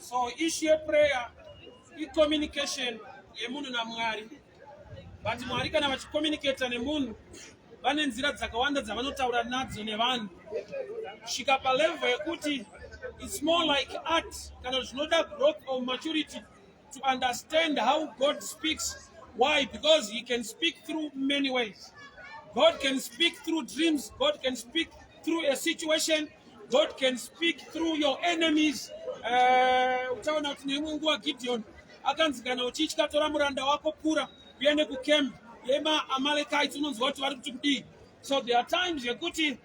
So issue yeprayer icommunication yemunhu naMwari, but Mwari kana vachicommunicata nemunhu vane nzira dzakawanda dzavanotaura nadzo nevanhu kusvika palevel yekuti it's more like art kana zvinoda growth of maturity to understand how God speaks. Why? Because he can speak through many ways. God can speak through dreams. God can speak through a situation. God can speak through your enemies. Uchaona kuti neimwe nguva Gideon akanzi kana uchitya tora muranda wako Pura uende kucamp yemaAmalekites, unonzwa kuti vari kuti kudii. So there are times yekuti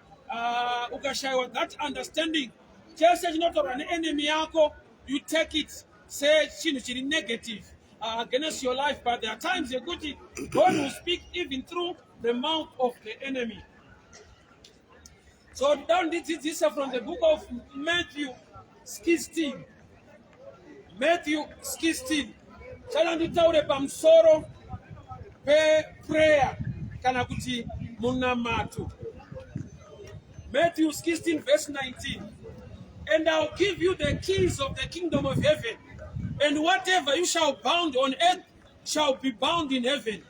ukashayiwa that understanding, chese chinotaurwa neenemy yako you take it sechinhu chiri negative against your life. But there are times yekuti God will speak even through the mouth of the enemy. So down ndidzidzise from the book of Matthew 16. Matthew 16. Chana nditaure pamusoro peprayer kana kuti munamato. Matthew 16 verse 19. And I'll give you the keys of the kingdom of heaven. And whatever you shall bound on earth shall be bound in heaven.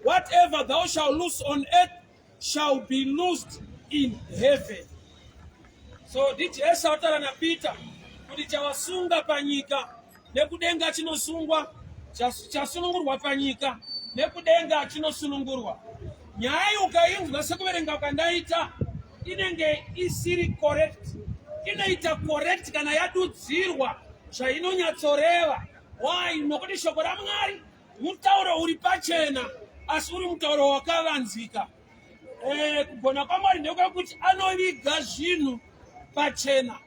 Whatever thou shalt loose on earth shall be loosed in heaven. So ndiJesu ataura naPeter kuti chawasunga panyika nekudenga chinosungwa, chasunungurwa panyika nekudenga chinosunungurwa. Nyaya iyi ukainzwa sekuverenga kwandaita inenge isiri correct. Inoita correct kana yadudzirwa zvainonyatsoreva. Why? Nokuti shoko raMwari mutauro uri pachena asi uri mutauro wakavanzika. Kugona kwaMwari ndekwekuti anoviga zvinhu pachena.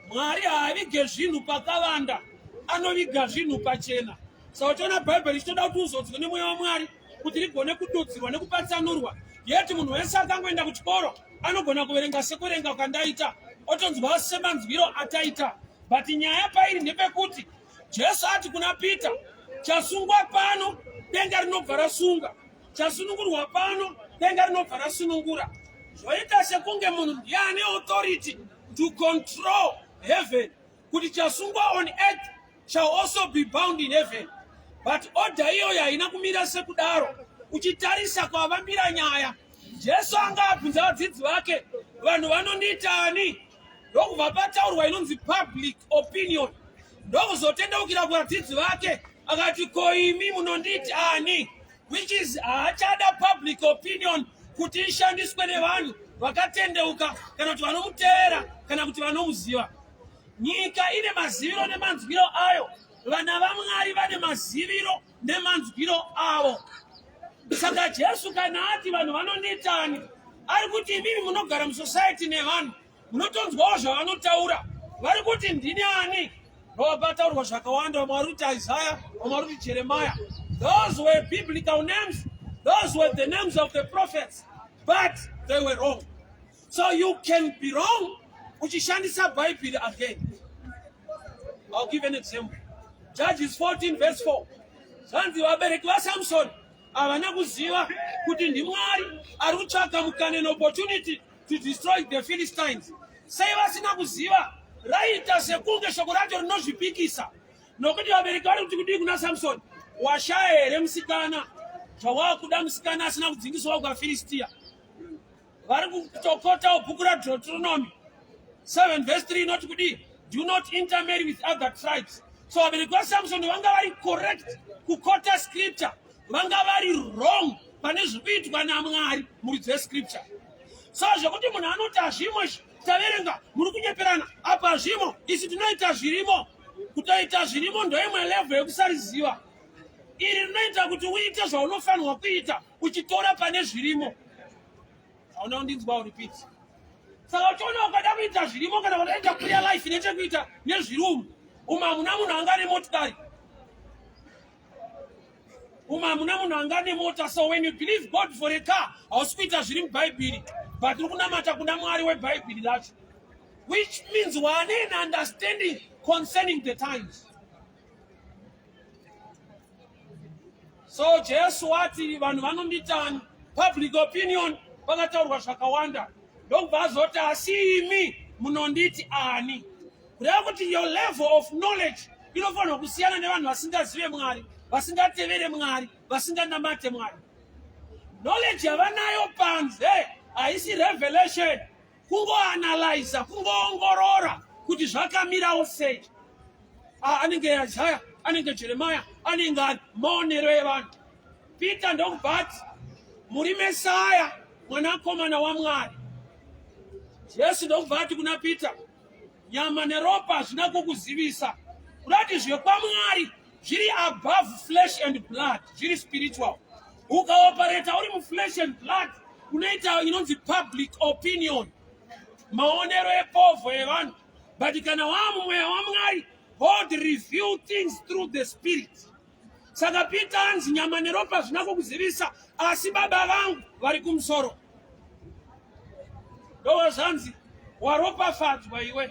Mwari haavige zvinhu pakavanda, anoviga zvinhu pachena. Saka uchiona Bhaibheri richitoda kuti uzodzwe nemweya waMwari kuti rigone kududzirwa nekupatsanurwa. Yeti munhu wese akangoenda kuchikoro anogona kuverenga sekuverenga kwandaita, otonzwa semanzwiro ataita. But nyaya pairi ndepekuti Jesu ati kuna Peter, chasungwa pano denga rinobva rasunga, chasunungurwa pano denga rinobva rasunungura. Zvoita sekunge munhu ndiye ane authority to control heaven, kuti chasungwa on earth shall also be bound in heaven. But order iyoyo haina kumira sekudaro. Uchitarisa kwavambira nyaya, Jesu anga abvunza vadzidzi vake, vanhu vanondiitani? Ndokubva pataurwa inonzi public opinion. Ndokuzotendeukira kuvadzidzi vake akati, ko imi munonditi ani? Which is haachada public opinion kuti ishandiswe nevanhu vakatendeuka kana kuti vanomutevera kana kuti vanomuziva. Nyika ine maziviro nemanzwiro ayo, vana vaMwari vane maziviro nemanzwiro avo. Saka Jesu kana ati vanhu vanonditani, ari kuti imimi munogara musociety nevanhu munotonzwawo zvavanotaura, vari kuti ndini ani? Ndopataurwa zvakawanda, vamwe vari kuti Isaiah, vamwe vari kuti Jeremiah. Those were biblical names, those were the names of the prophets, but they were wrong. So you can be wrong uchishandisa Bhaibheri. Again, I'll give an example. Judges 14 verse 4. Zvanzi vabereki vaSamson havana kuziva kuti ndiMwari ari kutsvaka mukana, an opportunity to destroy the Philistines. Sei vasina kuziva? Raita sekunge shoko racho rinozvipikisa, nokuti vabereki vari kuti kudii kuna Samson? Washaya here musikana zvawakuda musikana asina kudzingiswa kuvaFiristiya? Vari kutokotawo bhuku raDeuteronomy 7 verse 3 inoti kudii? Do not intermarry with other tribes. So vabereki vaSamson vanga vari correct kuquota scripture, vanga vari wrong pane zviri kuitwa naMwari muridzi wescripture. So zvekuti munhu anoti hazvimo izvi, taverenga, muri kunyeperana apa, hazvimo, isi tinoita zvirimo. Kutoita zvirimo ndoimwe level yekusariziva. Iri rinoita kuti uite zvaunofanirwa kuita uchitora pane zvirimo. Hauna kundinzwa? Repeat. Saka uchiona ukada kuita zvirimo kana kudaita prayer life nechekuita nezviri umu, umu hamuna munhu anga nemotikari, umu hamuna munhu anga nemota. So when you believe God for a car, hausi kuita zviri mubhaibheri, but uri kunamata kuna Mwari webhaibheri racho, which means wane an understanding concerning the times. So Jesu wati vanhu vanonditani, public opinion, vakataurwa zvakawanda, ndokubva azoti, asi imi munonditi ani? Kureva kuti your level of knowledge inofanirwa kusiyana nevanhu vasingazive Mwari, vasingatevere Mwari, vasinganamate Mwari. Knowledge yavanayo panze haisi revelation, kungoanalyza, kungoongorora kuti zvakamirawo sei. Ah, anenge Isaya, anenge Jeremiah, anenge ani, maonero evanhu. Peter ndokubva ati muri Mesaya mwanakomana waMwari. Jesu ndokubva ati kuna Peter, nyama neropa hazvina kukuzivisa, kuda kuti zvekwaMwari zviri above flesh and blood, zviri spiritual. Ukaoperata uri muflesh and blood unoita inonzi public opinion, maonero epovho evanhu. But kana waamumweya waMwari, God reveal things through the spirit. Saka Peter anzi nyama neropa hazvina kukuzivisa, asi baba vangu vari kumusoro. Ndova zvanzi waropafadzwa iwe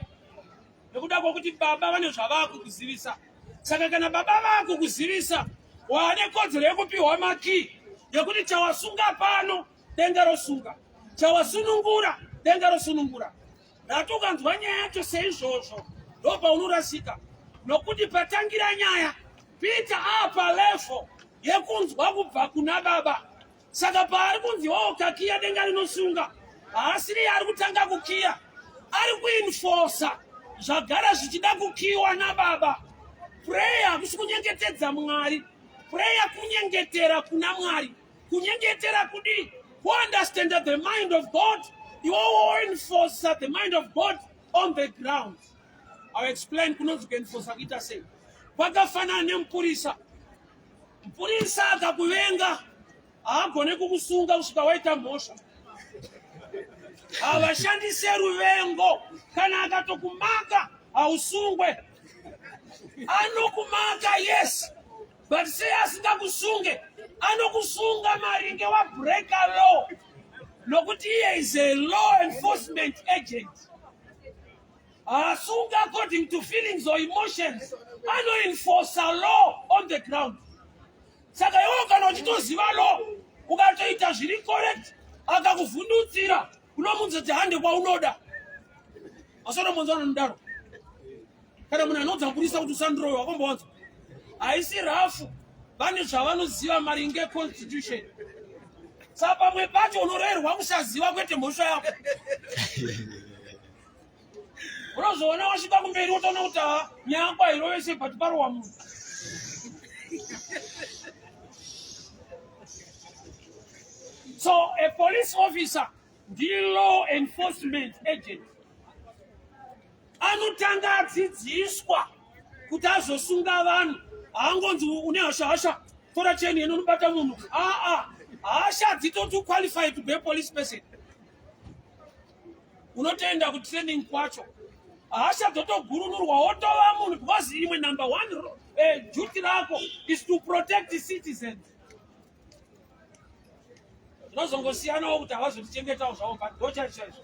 nekuda kwokuti baba vane zvavakukuzivisa. Saka kana baba vakukuzivisa, waane kodzero yekupiwa makii yekuti chawasunga pano denga rosunga, chawasunungura denga rosunungura. Ndati ukanzwa nyaya yacho seizvozvo ndopaunorasika, nokuti patangira nyaya Peter apa level yekunzwa kubva kuna baba. Saka paari kunzi wo kakiya denga rinosunga, haasiri ari kutanga kukiya, ari kuinfosa zvagara zvichida kukiwa nababa. Prayer hakusi kunyengetedza Mwari, prayer kunyengetera kuna Mwari. Kunyengetera kudii? Kuunderstand the mind of God, iwe woenforce the mind of God on the ground. I'll explain kunonzi kuenforce kuita sei. Kwakafanana nemupurisa. Mupurisa akakuvenga haagone kukusunga kusvika waita mhosva. Havashandise ruvengo, kana akatokumaka hausungwe. Anokumaka, yes, but sei asingakusunge? Anokusunga maringe wabreaka law, nokuti iye is a law enforcement agent. Haasunga according to feelings or emotions, anoenforca law on the ground. Saka iwewo kana uchitoziva law ukatoita zviri correct, akakuvhundutsira unomunza kuti hande kwaunoda. Asanomunza anodaro. Kana munhu anodza mupurisa kuti usandirowe, wakambowanzwa haisi rafu, vane zvavanoziva maringe constitution. Saka pamwe pacho unorerwa kusaziva kwete mhosva yako. Unozoona wasvika kumberi wotoona kuti ha nyaya yangu hairovese, but parowa munhu. So a police officer ndi law enforcement agent, anotanga adzidziswa kuti azosunga vanhu. Haangonzi une hasha hasha, tora cheni ino unobata munhu. Aa, hasha hadzitoti qualify to be a police person. Unotoenda kutraining kwacho, hasha dzotogurunurwa, wotova munhu, because imwe number one duty rako is to protect the citizens. Zvinozongosiyanawo kuti havazotichengetawo zvavo, but ndo chaizvo chaizvo.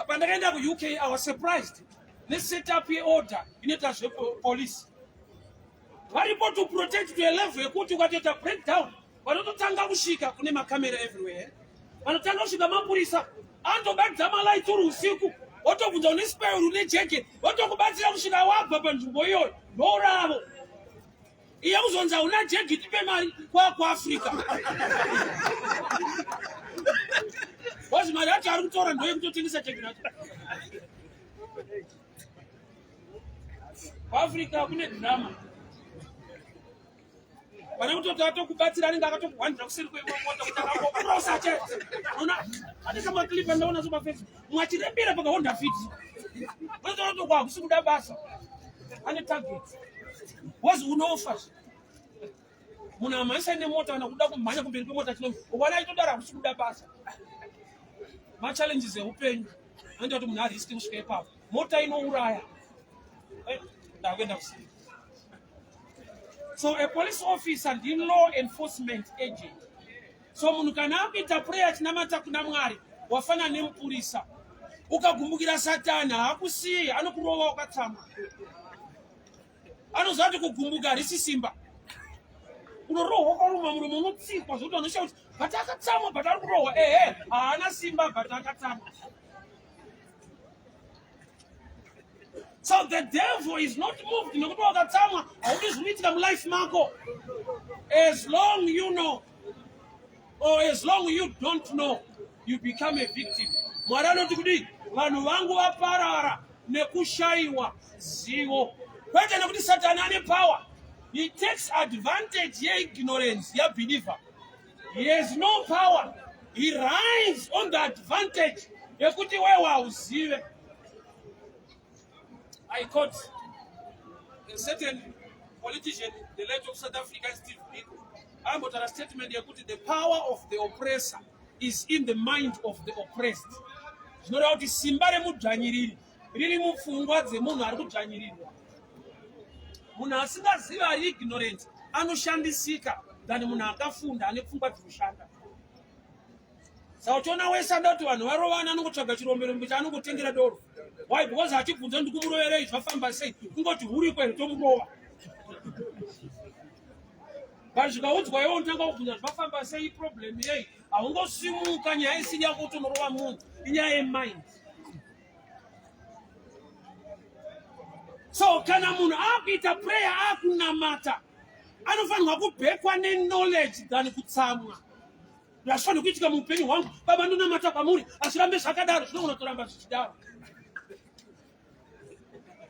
Pandakaenda kuUK, I was surprised nesetup yeorder inoita zvepolice. Varipo to protect to a level yekuti ukatoita breakdown, vanototanga kusvika. Kune makamera everywhere, vanotanga kusvika mapurisa, anotobatidza malights uri usiku, wotobvunza une spare, une jacket, votokubatsira kusvika wabva panzvimbo iyoyo. Ndoravo iye kuzonzi hauna jegi, tipe mari kwakuAfrica, because mari yacho ari kutora ndoyekutotengesa jegi racho. KuAfrica kune drama, pane kutoti atokubatsira anenge akatokuhwandira kuseri kwemota kuti akangokurosa chete. Ona ane kamaclip andaona so paFacebook, mwachirembera pakaHonda Fit, otootokwa hakusi kuda basa, ane target wazi unofa. Munhu amhanyisa nemota kana kuda kumhanya kumberi kwemota, chino ukaona achitodaro hakusi kuda basa. Machallenges eupenyu anoita kuti munhu ariski kusvika ipapo. Mota inouraya. Ndakuenda kusii. So a police officer ndi law enforcement agent. So munhu kana akuita prayer achinamata kuna Mwari, wafanana nemupurisa. Ukagumbukira Satani haakusiyi, anokurova wakatsamwa. Anoziva kuti kugumbuka harisi simba. Unorohwa ukaruma muromo, unotsikwa zvokuti vanoshaya kuti but akatsamwa, but ari kurohwa. Ehe, haana simba but akatsamwa. So the devil is not moved nekuti wakatsamwa, haudi zvinoitika mulife mako. As long you know or as long you don't know, you become a victim. Mwari anoti kudii? Vanhu vangu vaparara nekushayiwa zivo, kwete nekuti Satani ane power. He takes advantage yeignorance yabeliever. He has no power. He rides on the advantage yekuti wewe hauzive. I quote a certain politician, the late of South Africa, Steve Biko, ambotaura statement yekuti the power of the oppressor is in the mind of the oppressed. Zvinoreva kuti simba remudzvanyiriri riri mupfungwa dzemunhu ari kudzvanyirirwa. Munhu asingazivi, ari ignorant, anoshandisika than munhu akafunda ane pfungwa dzinoshanda. Saka uchiona wese anoda kuti vanhu varovana, anongotsvaga chiromberombe chaanongotengera doro. Why? Because achibvunza, "Ndikumuroverei? Zvafamba sei?" Kungoti huriko here, tomurova. But zvikaudzwa iwe, unotanga kubvunza, "Zvafamba sei? Problem yei?" Haungosimuka nyaya isiri yako kuti unorova munhu. Inyaya yemind. So kana munhu akuita prayer, akunamata, anofanirwa kubackwa neknowledge than kutsamwa. "Hazvifaniri kuitika muupenyu hwangu. Baba, ndonamata kwamuri, hazvirambe zvakadaro." Zvinogona kutoramba zvichidaro.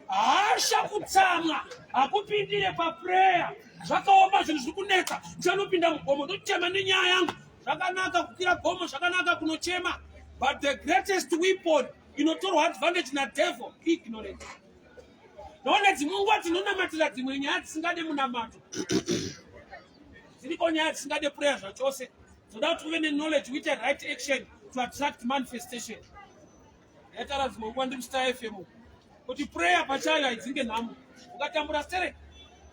Hasha, kutsamwa hakupindire paprayer. "Zvakaoma, zvinhu zviri kunetsa, ndichanopinda mugomo ndochema nenyaya yangu." Zvakanaka kukwira gomo, zvakanaka kunochema, but the greatest weapon inotorwa advantage nadevil, ignorance. Noone dzimwe nguva tinonamatira dzimwe nyaya dzisingade munamato. Dziriko nyaya dzisingade prayer zvachose, dzoda kuti uve neknowledge, uite right action to attract manifestation. Yaitara dzimwe nguva ndiri kuStar FM kuti prayer pachayo haidzinge nhamo. Ukatambura stere,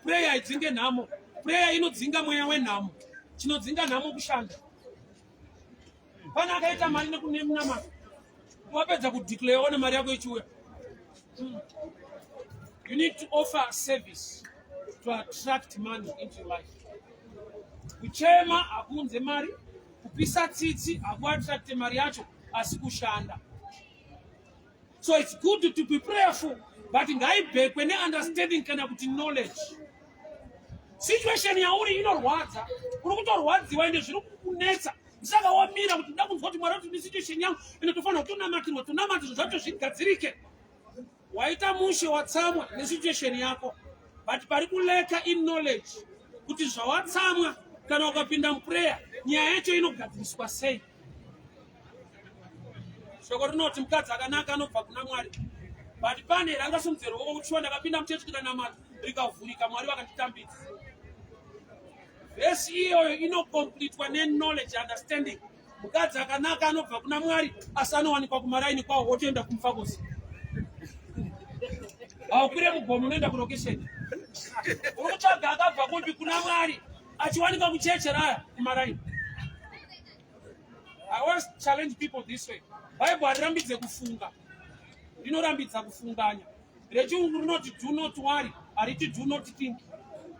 prayer haidzinge nhamo. Prayer inodzinga mweya wenhamo. Chinodzinga nhamo kushanda. Pane akaita mari nemunamato? Wapedza kudeclare, one mari yako ichiuya. You need to offer service to attract money into your life. Kuchema hakuunze mari, kupisa tsitsi hakuattracte mari yacho, asi kushanda. So it's good to be prayerful, but ngaibackwe neunderstanding kana kuti knowledge. Situation yauri inorwadza, uri kutorwadziwa, ende zviri kukunetsa, saka wamira kuti nda kunzwa kuti Mwari kuti nesituation yangu ende tofanira kutonamatirwa, tonamatirwa zvacho zvigadzirike. Waita mushe, watsamwa nesituation yako, but pari kulacka iknowledge kuti zvawatsamwa, kana ukapinda muprayer, nyaya yacho inogadziriswa sei. Shoko rinoti mukadzi akanaka anobva kuna Mwari, but pane rangasumudzira ruoko kuti, "Shuwa, ndakapinda muchechi, tikanamata, rikavhurika, Mwari vakanditambidza." Vhesi iyoyo inocompletwa neknowledge, understanding. Mukadzi akanaka anobva kuna Mwari, asi anowanikwa kumaraini kwawo. Wotoenda kumufakosi, haukwire mugomo, unoenda kulocation. Uri kutsvaga akabva kupi? Kuna Mwari, achiwanikwa kucheche raya kumaraini. I always challenge people this way: Bible harirambidze kufunga, rinorambidza kufunganya. Rechirungu rinoti, "Do not worry," hariti, "Do not think."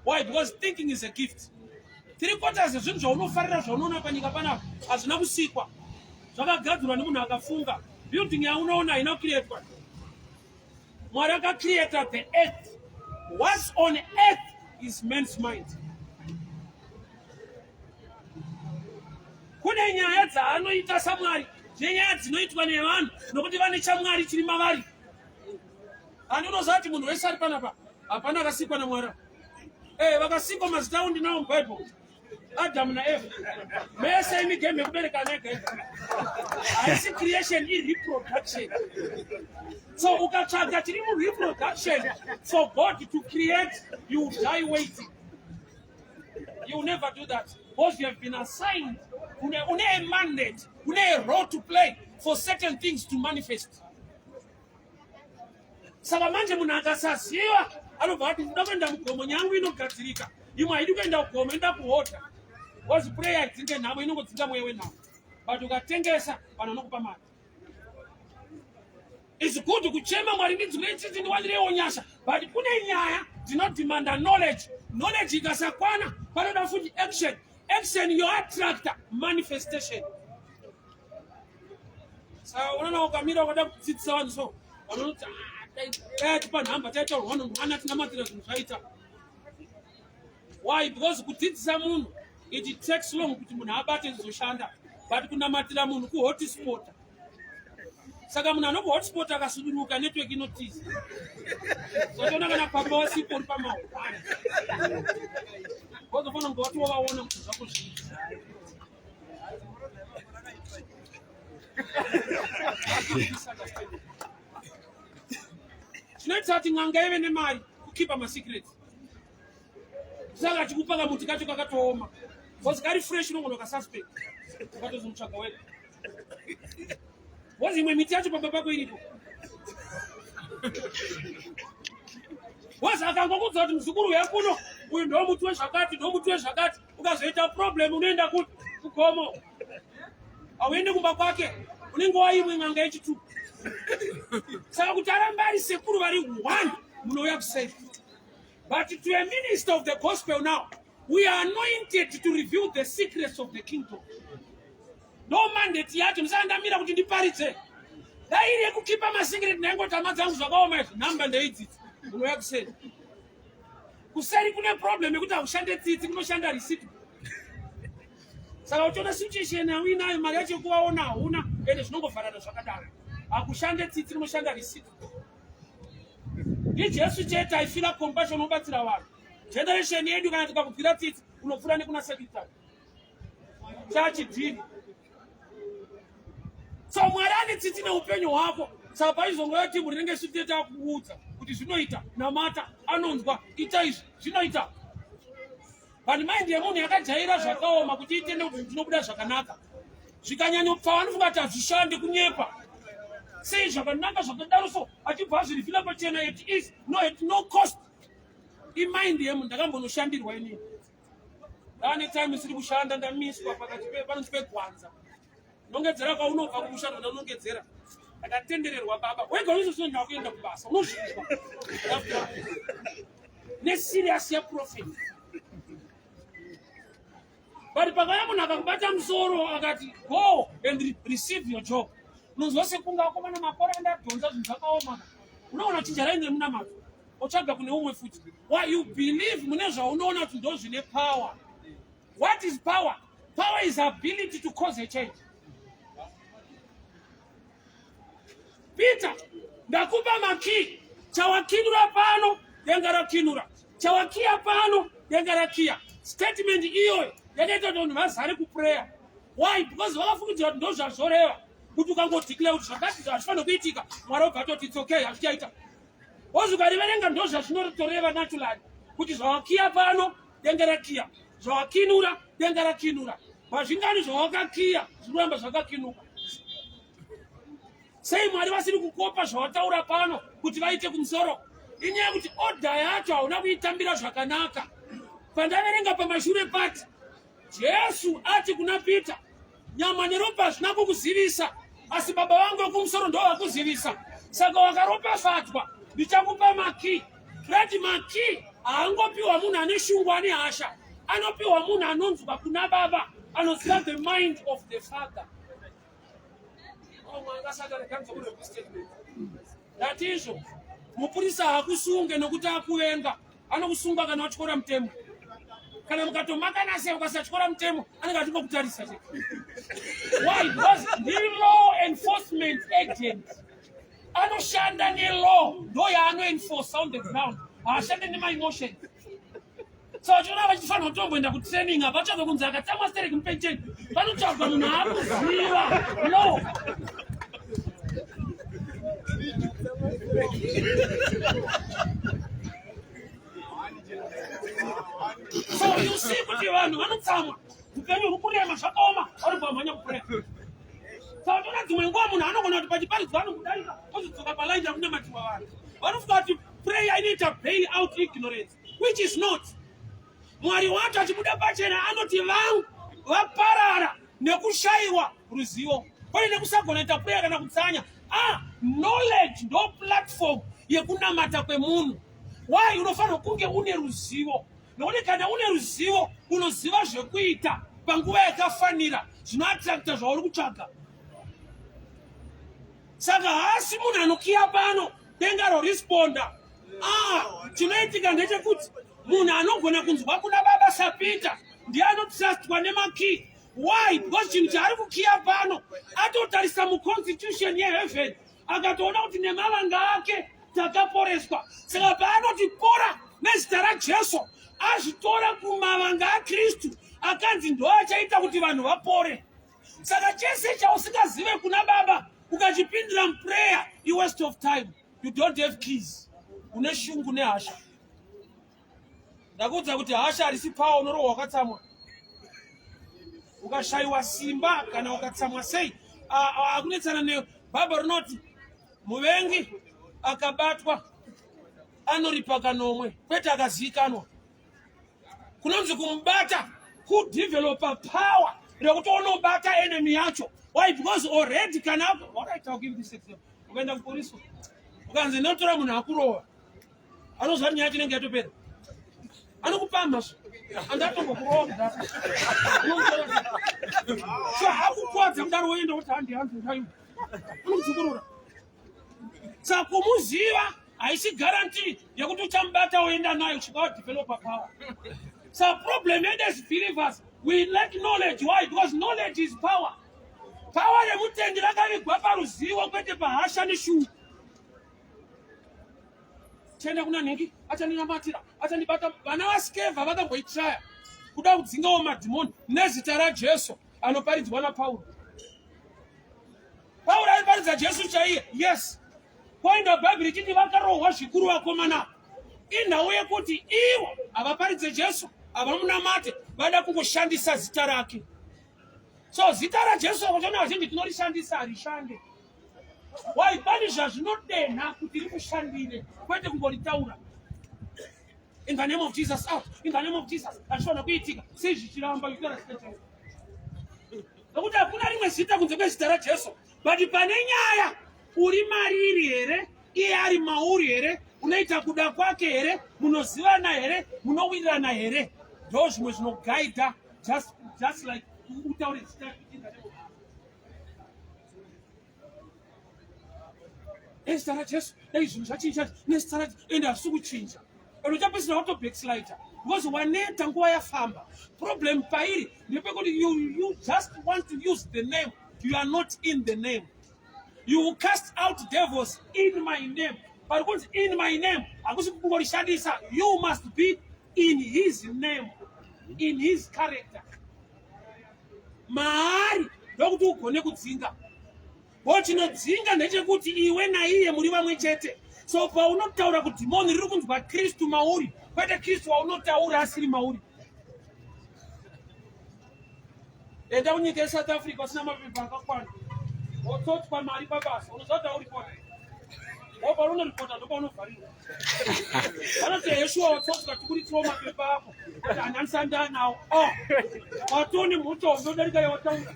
Why? Because thinking is a gift. Three quarters zvezvinhu zvaunofarira, zvaunoona panyika panapa, hazvina kusikwa, zvakagadzirwa nemunhu akafunga. Building yaunoona haina kucreatwa. Mwari akacreata the earth. What's on earth is man's mind. Kune nyaya dzaanoita saMwari nenyaya dzinoitwa nevanhu nokuti vane chamwari chiri mavari. Handi unoziva kuti munhu wese ari panapa, hapana akasikwa naMwari? Vakasikwa mazita avo ndinawo mubhaibheri, Adamu naEva. Mese imi, game yekuberekana ega ega haisi creation, ireproduction. So ukatsvaga chiri mureproduction for God to create, you die waiting. You will never do that because you have been assigned. Une a mandate, une a role to play for certain things to manifest. Saka manje munhu akasaziva, anobva ati, "Ndinoda kuenda mugomo, nyangu inogadzirika." Imwe haidi kuenda kugomo, inoda kuhodha, because prayer haidzinge nhamo, inongodzinga mweya wenhamo. But ukatengesa, vanhu vanokupa mari. It's good kuchema, "Mwari, ndinzwirei tsitsi, ndiwanireiwo nyasha," but kune nyaya dzinodemanda knowledge. Knowledge ikasakwana, panoda futi action. Action yoattracta manifestation. Saka unoona ukamira ukada kudzidzisa vanhu, so vanonoti, "Ah, Dai atipa nhamba taitaura one on one atinamatira zvinhu zvaita. Why? Because kudzidzisa munhu it takes long kuti munhu abate zvizoshanda, but kunamatira munhu kuhotspot. Saka munhu anokuhotspot akasuduruka network inotiza. Sotoona kana pamba wasipo uri pamahwani. Wozofanira kunge wati wavaona kuti zvako zviita. Chinoita kuti n'anga ive nemari kukipa masecrets. Saka chikupa kamuti kacho kakatooma. Because kari fresh unogona ukasuspect. Ukatozomutsvaga wega. Wozi imwe miti yacho pamba pako iripo. Wozi akangokudza kuti muzukuru uya kuno, uyu ndo muti wezvakati, ndo muti wezvakati. Ukazoita problem unoenda kupi? Kugomo. Hauende kumba kwake, unenge waimwe n'anga yechitu. Saka kuti arambe ari sekuru vari one, munouya kusafe. But to a minister of the gospel now, we are anointed to reveal the secrets of the kingdom. No mandate yacho, musaka ndamira kuti ndiparidze. Dai iri yekukipa masecret ndaingoti hama dzangu zvakaoma izvi, nhamba ndeidzidzi. Munouya kuseri. Kuseri kune problem yekuti hakushande tsitsi, kunoshanda receipt. Saka uchiona situation yauinayo, mari yacho yekuvaona hauna, ende zvinongovharana zvakadaro. Hakushande tsitsi, kunoshanda receipt. NdiJesu chete aifila compassion obatsira vanhu. Generation yedu kana tikakubvira tsitsi unopfuura nekuna secretary. Chachidhiri. So Mwari ane tsitsi neupenyu hwako. Saka paizongouya timu rinenge isu tete takuudza kuti zvinoita, namata, anonzwa, ita izvi, zvinoita. But mind yemunhu yakajaira zvakaoma kuti itende kuti ndinobuda zvakanaka. Zvikanyanyopfava anofunga kuti hazvishandi kunyepa. Sei zvakanaka zvakadaro so achibva azvirifila pachena it is no at no cost. Imind yemunhu ndakambonoshandirwa inini. Ndane time isiri kushanda ndamiswa pakati panonzi pegwanza. Nongedzera kwaunobva kumusha ndonongedzera. Ndakatendererwa baba. Wega unozozviona ndakuenda kubasa. Unozvinzwa. Neserious yaprophet. But pakauya munhu akakubata musoro akati go and receive your job. Unonzwa sekunge akomana makore andadhonza zvinhu zvakaoma. Unoona chinja raini remunamato. Otsvaga kune umwe futi. Why you believe mune zvaunoona kuti ndozvine power. What is power? Power is ability to cause a change. Peter, ndakupa makii. Chawakinura pano, denga rakinura. Chawakiya pano, denga rakiya. Statement iyoyo yakaita kuti vanhu vazare kuprayer. Why? Because vakafungidzira kuti ndozvazvoreva. Kuti ukangodeclare kuti zvakati hazvifanira kuitika, Mwari obva atoti it's okay, hazvichaita. Wozi ukariverenga ndozvazvinotoreva naturally. Kuti zvawakiya pano, denga rakiya. Zvawakinura, denga rakinura. Pazvingani zvawakakiya zvinoramba zvakakinuka. Sei Mwari vasiri kukopa zvawataura pano kuti vaite kumusoro? Inyaya yekuti order yacho hauna kuitambira zvakanaka. Pandaverenga pamashure pati Jesu ati kuna Peter, nyama neropa hazvina kukuzivisa, asi baba vangu vekumusoro ndo vakuzivisa. Saka wakaropafadzwa, ndichakupa makii. Rati makii haangopiwa munhu ane shungu ane hasha, anopiwa munhu anonzwa kuna baba, anoziva the mind of the father. Ndati izvo mupurisa haakusunge nokuti akuvenga, anokusunga kana watyora mutemo. Kana mukatomakana sei ukasatyora mutemo anenge achingokutarisa chete. Why? Because ndi law enforcement agent anoshanda nelaw, ndo yaanoenforce on the ground, haashande nemaemotions. So vachiona vachifanira kutomboenda kutraining apa vatsvagwe kunzi akatsamwa stereki mupensheni, vanotsvagwa munhu aakuziva law. So you see kuti vanhu vanotsamwa, upenyu huri kurema zvakaoma, vari kumhanya kuprayer. Saka toona dzimwe nguva munhu anogona kuti pachiparidzwa anokudarika ozodzoka palaini yakunamatiwa vanhu. Vanofunga kuti prayer inoita bail out ignorance, which is not. Mwari wacho achibuda pachena anoti vangu vaparara nekushayiwa ruzivo, kwete nekusagona kuita prayer kana kutsanya. Knowledge ndo platform yekunamata kwemunhu. Why? Unofanira kunge une ruzivo, nokuti kana une ruzivo unoziva zvekuita panguva yakafanira zvinoattracta zvauri kutsvaga. Saka haasi munhu anokiya pano. Denga roresponda. Ah, chinoitika ndechekuti munhu anogona kunzwa kuna baba saPeter ndiye anotrustwa nemakey. Why? Because chinhu chaari kukiya pano atotarisa muconstitution yeheaven akatoona kuti nemavanga ake takaporeswa. Saka paanoti pora nezita raJesu azvitora kumavanga aKristu akanzi ndo achaita kuti vanhu vapore. Saka chese chausingazive kuna baba ukachipindira muprayer iwaste of time. You don't have keys. Une shungu nehasha. Ndakuudza kuti hasha harisi pawo unorohwa wakatsamwa. Ukashayiwa simba kana ukatsamwa sei akunetsana newe. Bhaibheri rinoti muvengi akabatwa anoripa kanomwe kwete akazivikanwa. Kunonzi kumubata kudevelopa power rekuti unobata enemy yacho. Why? Because already kana alright, I'll give this example. Ukaenda kupolisi ukanzi notora munhu akurova anoziva kuti nyaya yacho inenge yatopera anokupamha zve andatombokurova kudaro so akukwadza kudaro woenda kuti handi handi ndaiwe unomudzokorora. Saka kumuziva haisi guarantee yekuti uchamubata woenda nayo kusvika wadevelopa power. So problem yedu as believers, we lack knowledge. Why? Because knowledge is power. Power remutendi rakavigwa paruzivo kwete pahasha neshungu. Tienda kuna nhingi achandinamatira achandibata. Vana vaSkeva vakamboitraya kuda kudzingawo madhimoni nezita raJesu anoparidzwa naPauro. Pauro aiparidza Jesu chaiye. Yes. Poinda Bhaibheri richiti vakarohwa zvikuru vakomana. Inhau yekuti ivo havaparidze Jesu, havamunamate, vada kungoshandisa zita rake. So zita raJesu vachona vazhinji tinorishandisa harishande. Why? Pane zvazvinodenha kuti rikushandire kwete kungoritaura. In the name of Jesus out, in the name of Jesus. Hazvifanira kuitika. Sei zvichiramba zvichitaura zita chairo? Nokuti hakuna rimwe zita kunze kwezita raJesu. But pane nyaya uri mariri here? Iye ari mauri here? Unoita kuda kwake here? Munozivana here? Munowirirana here? Ndo zvimwe zvinogaidha just like utaure zita in the name of nezita raJesu dai zvinhu zvachinja nezita raJesu ende hazvisi kuchinja and uchapedzisira wato backslider because waneta nguva yafamba. Problem pairi ndepekuti you just want to use the name, you are not in the name. You will cast out devils in my name. Pari kunzi in my name hakusi kungorishandisa. You must be in his name, in his character. Maari ndokuti ugone kudzinga. Bo chinodzinga ndechekuti iwe naiye muri vamwe chete. So paunotaura kudhimoni riri kunzwa Kristu mauri, kwete Kristu waunotaura asiri mauri. Enda kunyika yeSouth Africa usina mapepa akakwana, wotsotswa mari pabasa, unoziva kuti auripota. Wobva unoripota ndopaunovharirwa. Vanoti Yeshua watsotswa tikuritirawo mapepa ako kuti handanisanda nawo. Oh, watone mhosva unodarika yawataura.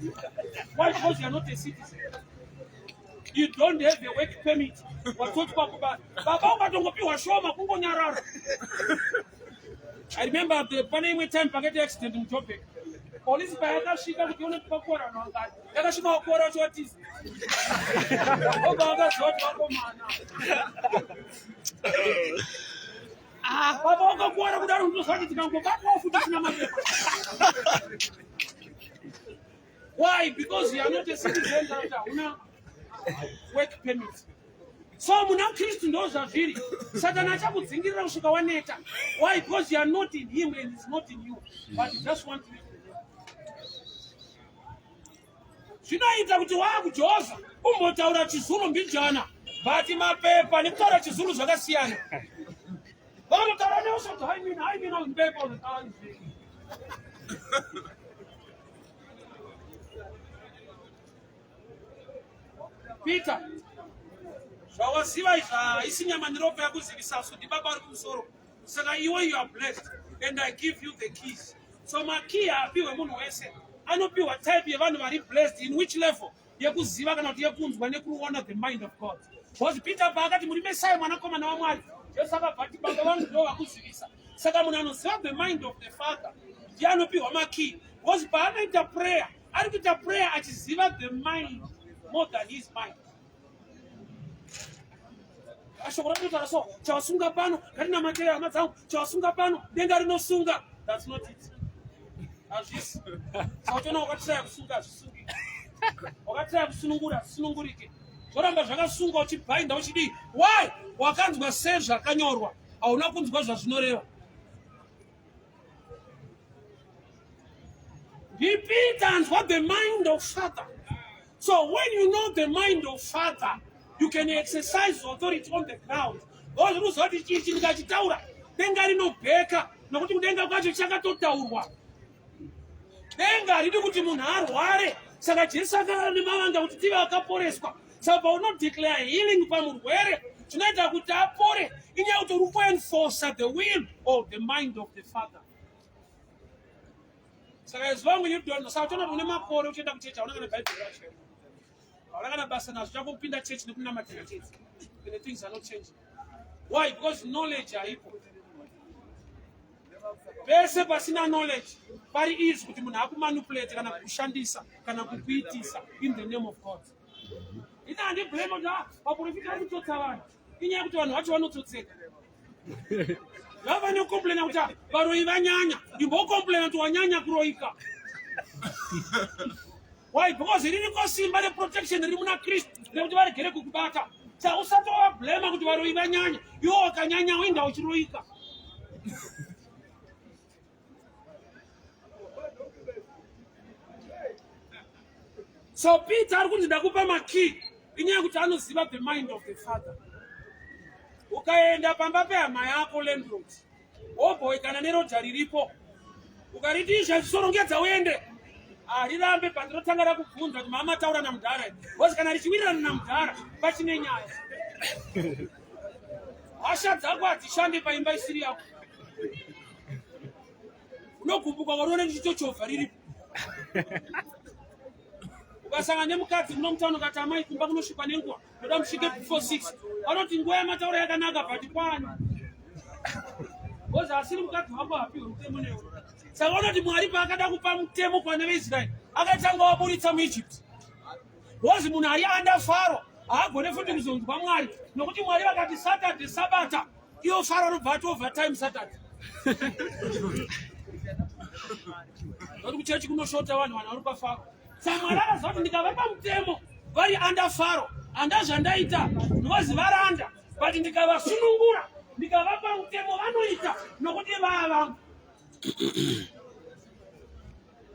Why? Because you are not a citizen. You don't have a work permit. Watsotswa kubasa. Baba ukatongopiwa shoma kungonyarara. I remember pane imwe time pakaita accident muJoburg. Polisi payakasvika kuti ione kuti pakuwara vanhu vangani, yakasvika vakuwara vacho vatiza. Obva vakaziva kuti vakomana. Ah, baba wakakuwara kudaro ndinoziva kuti tikangobatwawo futi tisina mapepa. Why? Because you are not a citizen, hauna work permit. So muna Kristu ndo zvazviri. Satani achakudzingirira kusvika waneta. Why? Because you are not in him and he's not in you. But you just want to. Zvinoita kuti waakujoza umbotaura chizulu mbijana, but mapepa nekutaura chizulu zvakasiyana. Vanotaura neusoti hai mina hai mina mapepa. Peter, zvawaziva izvi haisi nyama neropa yakuzivisa so ndibaba vari kumusoro. Saka iwe you are blessed and I give you the keys. So makey haapiwe munhu wese, anopiwa type yevanhu vari blessed in which level yekuziva kana kuti yekunzwa nekuona the mind of God. Because Peter paakati muri Messiah mwanakomana waMwari, Jesu akabva ati baba vangu ndo vakuzivisa. Saka munhu anoziva the mind of the Father ndiye anopiwa makey. Because paanoita prayer ari kuita prayer achiziva the mind more than his mind. Ashoko ratotaura so, chawasunga pano, ngatinamatire hama dzangu, chawasunga pano, denga rinosunga. That's not it. Hazvisi. Sautoona wakatiraya kusunga hazvisungiki. Wakatiraya kusunungura hazvisunungurike. Zvoramba zvakasungwa uchibhainda uchidii. Why? Wakanzwa sezvakanyorwa. Hauna kunzwa zvazvinoreva. Repeat anzwa the mind of Father. So when you know the mind of Father, you can exercise authority on the ground. Ozviruziva kuti chichi ndikachitaura denga rinobheka nokuti kudenga kwacho chakatotaurwa. Denga haridi kuti munhu arware. Saka Jesu akava nemavanga kuti tive akaporeswa. Saka paunodeclare healing pamurwere chinoita kuti apore inyaya kuti uri kuenforcer the will or the mind of the Father. Saka as long you don't know, saka utoona une makore uchienda kuchechi hauna kana bhaibheri racho. Hauna kana basa nazvo chako kupinda chechi nekunamatira chechi. And the things are not changing. Why? Because knowledge haipo. Pese pasina knowledge pari easy kuti munhu akumanipulate kana kukushandisa kana kukuitisa in the name of God. Ini handiblame kuti ah, vaprofita vari kutsotsa vanhu. Inyaya yekuti vanhu vacho vanotsotseka. Vava nekomplena kuti ah, varoyi vanyanya. Imbokomplena kuti wanyanya kuroyika. Why? Because ririko simba reprotection riri muna Kristu rekuti varegere kukubata. Saka usati wavablema kuti varoyi vanyanya. Iwe wakanyanya uinda uchiroyika. So Peter ari kunzi ndakupa makey inyaya yekuti anoziva the mind of the father. Ukaenda pamba pehama yako landlord wobhoikana neroja riripo ukariti izvi zvisorongedza uende harirambe but rinotanga rakubvunza kuti mama taura namudhara because kana richiwirirana namudhara pachine nyaya. Hasha dzako hadzishande paimba isiri yako. Unogumbuka wariona ndichitochovha riripo. Ukasangana nemukadzi muno mutauni ukati amai kumba kunosvikwa nenguva ndoda musvike before 6 vanoti nguva yamataura yakanaka but kwani because asiri mukadzi wako hapiwe mutemo newe. Saka vanoti Mwari paakada kupa mutemo kuvana veIsraeri akatanga waburitsa muEgypt. Because munhu ari under Faro haagone futi kuzonzwa Mwari nokuti Mwari vakati Saturday Sabata iyo Faro anobva ati overtime Saturday. Nokuti kuchechi kunoshota vanhu vanhu vari paFaro. Saka Mwari akaziva kuti ndikavapa mutemo vari under Faro handa zvandaita because varanda but ndikavasunungura ndikavapa mutemo vanoita nokuti vava vangu.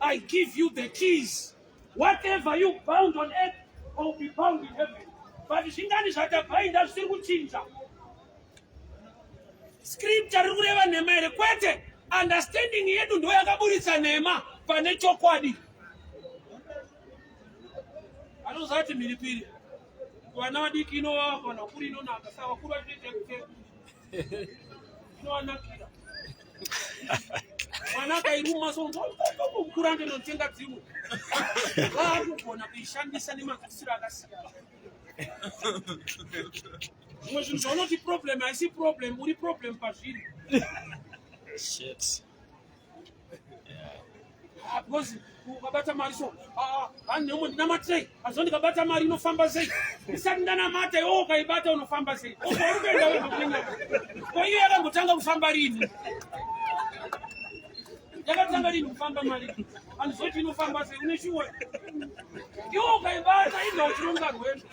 I give you the keys. Whatever you bound on earth will be bound in heaven. But zvingani zvatabhainda zvisiri kuchinja. Scripture riri kureva nhema here? Kwete. Understanding yedu ndo yakaburitsa nhema pane chokwadi. Anozati mhiripiri vana vadiki inovava kana vakuru inonaka saka vakuru vachitoita kuteka inovanakira mwana akairuma so mukuru anotonotenga dzimwe vaakugona kuishandisa nemazisiro akasiyana zvimwe zvinhu zvaunoti problem haisi problem uri problem pazviri Shit. Ah, because ukabata mari so ah, ah, neumwe ndinamatirei azo ndikabata mari inofamba sei ndisati ndanamata iwe ukaibata unofamba sei uri kuenda wega kunenyama ko iyo yakambotanga kufamba rini yakatanga rini kufamba mari andizoti inofamba sei une shuwa iwe ukaibata inga uchironga rwendo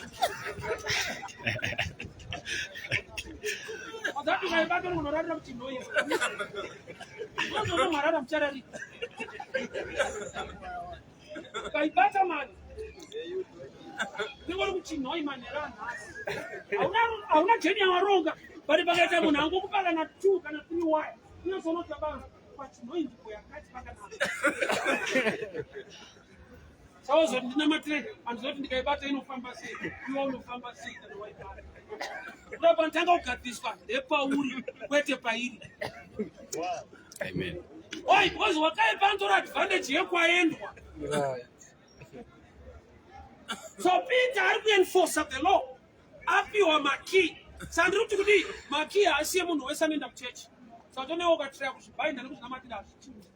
Azati ukaibata unonorarira kuti noise unozonomharara muchararika ukaibata mari ndingori kuchinhoi manhero anhasi hauna jeni yawaronga but pakaita munhu angokupa kana two kana three wire unozonotaba pachinhoi nzvimbo yakati pakanaka sauzoti ndinamatire andizoti ndikaibata inofamba sei iwe unofamba sei kana waibata kuda panotanga kugadziriswa ndepauri kwete pairi Amen. Why? Because wakaipa anotora advantage yekwaendwa. So Peter ari kuenforcer the law. Apiwa makey. Saka ndiri kuti kudii? Makey haasi emunhu wese anoenda kuchechi. Saka tonewo ukatiraya kuzvibhainda nekuzvinamatira hazvichinji.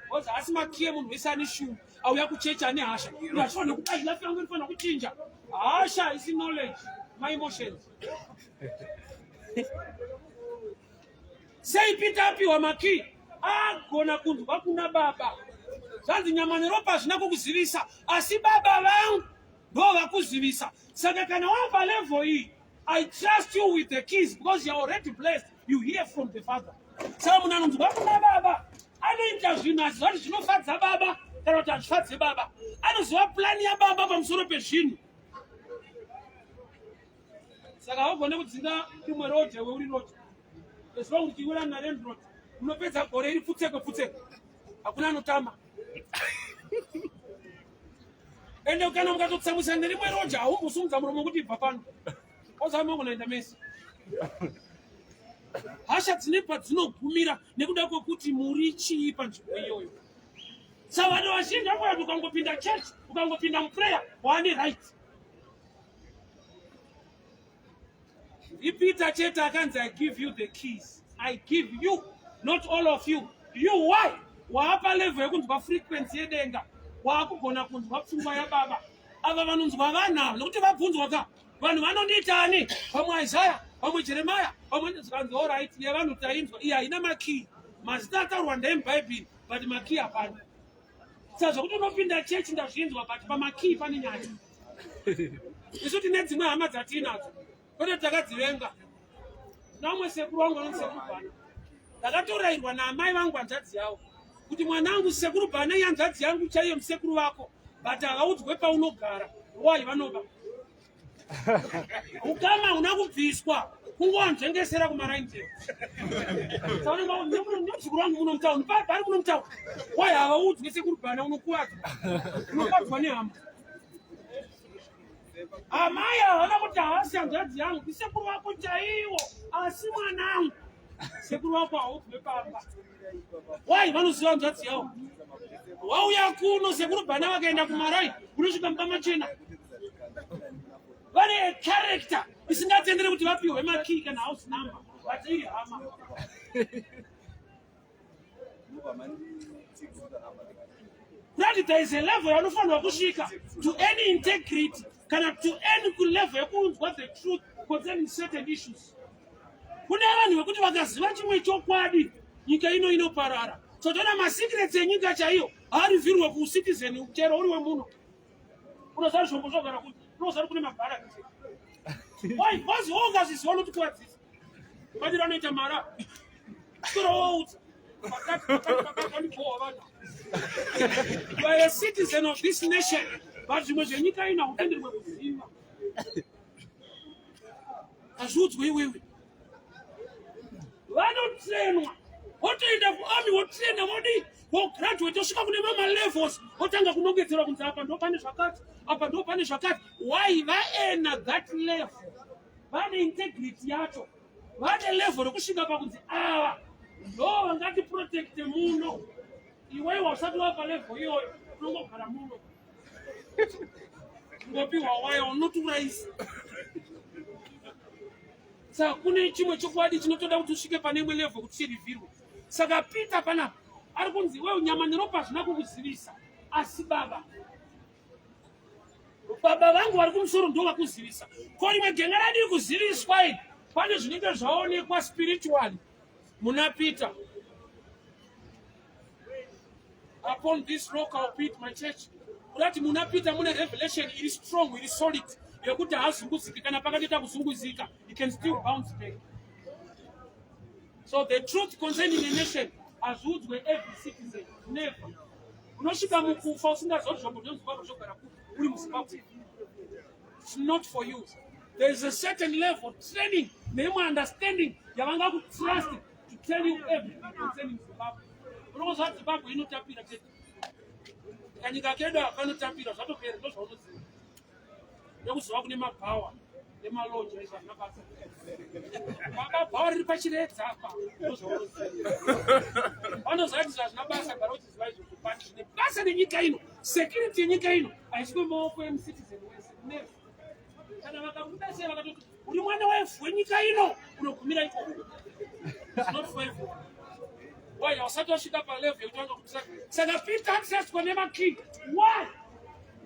Because haasi makey emunhu wese ane shungu. Auya kuchechi ane hasha. Uyo achifanira kudai life yangu inofanira kuchinja. Hasha haisi knowledge. Maemotions. Sei Peter apiwa makey? Agona kunzwa kuna baba. Zvanzi nyama neropa hazvina kukuzivisa, asi baba vangu ndo vakuzivisa. Saka kana wapa level iyi, I trust you with the keys because you are already blessed. You hear from the father. Saka munhu anonzwa kuna baba anoita zvinhu aziva kuti zvinofadza baba kana kuti hazvifadze baba. Anoziva plani yababa pamusoro pezvinhu. Saka haugone kudzinga rimwe road iwe uri road. As long uchiwira nalandlord unopedza gore iri pfutseko pfutseko. Hakuna anotama. Ende kana mukatotsamwisa nerimwe roja haumbosumudza muromo kuti ibva pano. Ozama kunoenda mese. Hasha dzine padzinogumira nekuda kwekuti muri chii panzvimbo iyoyo. Saka vanhu vazhinji vangoya ukangopinda church, ukangopinda muprayer, waane right. NdiPeter chete akanzi I give you the keys. I give you, not all of you. You why? Waapa level yekunzwa frequency yedenga. Waakugona kunzwa pfungwa yababa. Ava vanonzwa vanhu ava nokuti vabvunzwa ka. Vanhu vanondiita ani? Vamwe Isaiah, vamwe Jeremiah, vamwe zvikanzi all right, yevanhu tainzwa. Iyi haina makey. Mazita ataurwa ndeemubhaibheri, but makey hapana. Saka zvokuti unopinda chechi ndazvinzwa, but pamakey pane nyaya. Isu tine dzimwe hama dzatiinadzo kwete takadzivenga. Namwe sekuru wangu anonzi sekuru Bhana, ndakatorayirwa naamai vangu hanzvadzi yavo kuti mwanangu sekuru Bhana ihanzvadzi yangu chaiyo musekuru vako, but havaudzwe paunogara. Why vanoba ukama huna kubviswa kungovanzvengesera kumaraini muzukuru wangu muno mutauni pari muno mutauni. Why havaudzwe sekuru Bhana? Unokuvadzwa, unokuvadzwa nehama. Amai havana kuti haasi hanzvadzi yangu, isekuru vako chaiwo, asi mwanangu sekuru vako haudzwe pamba. Why vanoziva hanzvadzi yavo? Wauya kuno sekuru Bhana vakaenda kumarai, unosvika mumba machena. Vane character isingatenderi kuti vapiwe makey kana house number, but iri hama. That there is a level yaunofanirwa kusvika to any integrity kana to any level yekunzwa the truth concerning certain issues. Kune vanhu vekuti vakaziva chimwe chokwadi nyika ino inoparara. So toona masecrets enyika chaiyo haarivhirwe kucitizen chero uri wemuno. Unoziva zvombo zvogara kuti unoziva kune mabhara. Why? Because wongazviziva unotikuvadzisa. Madiro anoita mara. Soro woudza. You are a citizen of this nation, but zvimwe zvenyika ino hautenderwe kuziva. Hazviudzwe iwewe. Vanotrenwa, wotoenda kuarmy, wotrena, wodii, wograduate, wosvika kune mamwe levels, wotanga kunongedzerwa kunzi apa ndo pane zvakati, apa ndo pane zvakati. Why? Vaena that level, vane integrity yacho, vane level rekusvika pakunzi ava ndo vangatiprotecte muno. Iwewe usati wapa level iyoyo, unongogara muno ngopiwa waya unotourayisa. Saka kune chimwe chokwadi chinotoda kuti usvike pane imwe level kuti chirivhirwe. Saka Peter panapa ari kunzi iwewe nyama neropa hazvina kukuzivisa, asi baba vangu vari kumusoro ndo vakuzivisa. Ko rimwe genga radii kuziviswa iri? Pane zvinenge zvaonekwa spiritually muna Peter. Upon this rock I'll build my church. Kurati muna Peter mune revelation iri strong, iri solid, yekuti haazunguziki. Kana pakatoita kuzunguzika, he can still bounce back. So the truth concerning a nation hazviudzwe every citizen, never. Unosvika mukufa usingazivi kuti zvombo zvemuZimbabwe zvogara kupi uri muZimbabwe. It's not for you. There is a certain level training neimwe understanding yavangakutrust to tell you everything concerning Zimbabwe. Unongozva Zimbabwe inotapira chete. Kanyika kedu kanotapira, zvatopera, ndozvaunoziva. Nekuziva kune mabhawa nemaloja izvo hazvina basa. Baba, bhawa riri pachiredza apa, ndozvaunoziva. Vanoziva kuti zvazvina basa, gara uchiziva izvozvo, but zvine basa nenyika ino, security yenyika ino haisi mumaoko emucitizen wese, never. Kana vakabuda sei vakatoti uri mwana wevhu wenyika ino, unogumira ikoko. It's not for everyone. Why? Hausati wasvika palevel yekuti vanokuti. Saka Peter accesswa nemakey. Why?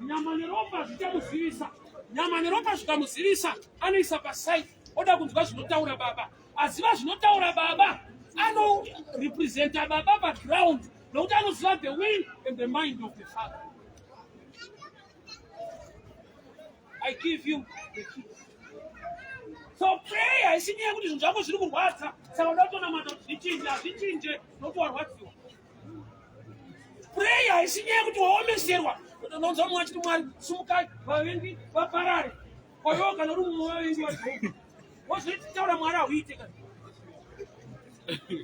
Nyama neropa zvichamuzivisa. Nyama neropa zvikamuzivisa, anoisa paside, oda kunzwa zvinotaura Baba. Aziva zvinotaura Baba, anorepresenta Baba paground, nokuti anoziva the will and the mind of the Father. I give you the keys. So pray haisi nyaya yekuti zvinhu zvako zviri kurwadza, saka uda kutonamata kuti zvichinje. Hazvichinje nokuti warwadziwa. Pray haisi nyaya yekuti waomeserwa. Unonzwa mumwe achiti Mwari sumukai vavengi vaparare. Koiwo kana uri mumwe wevavengi vaJehovha wozoitaura Mwari hauite kana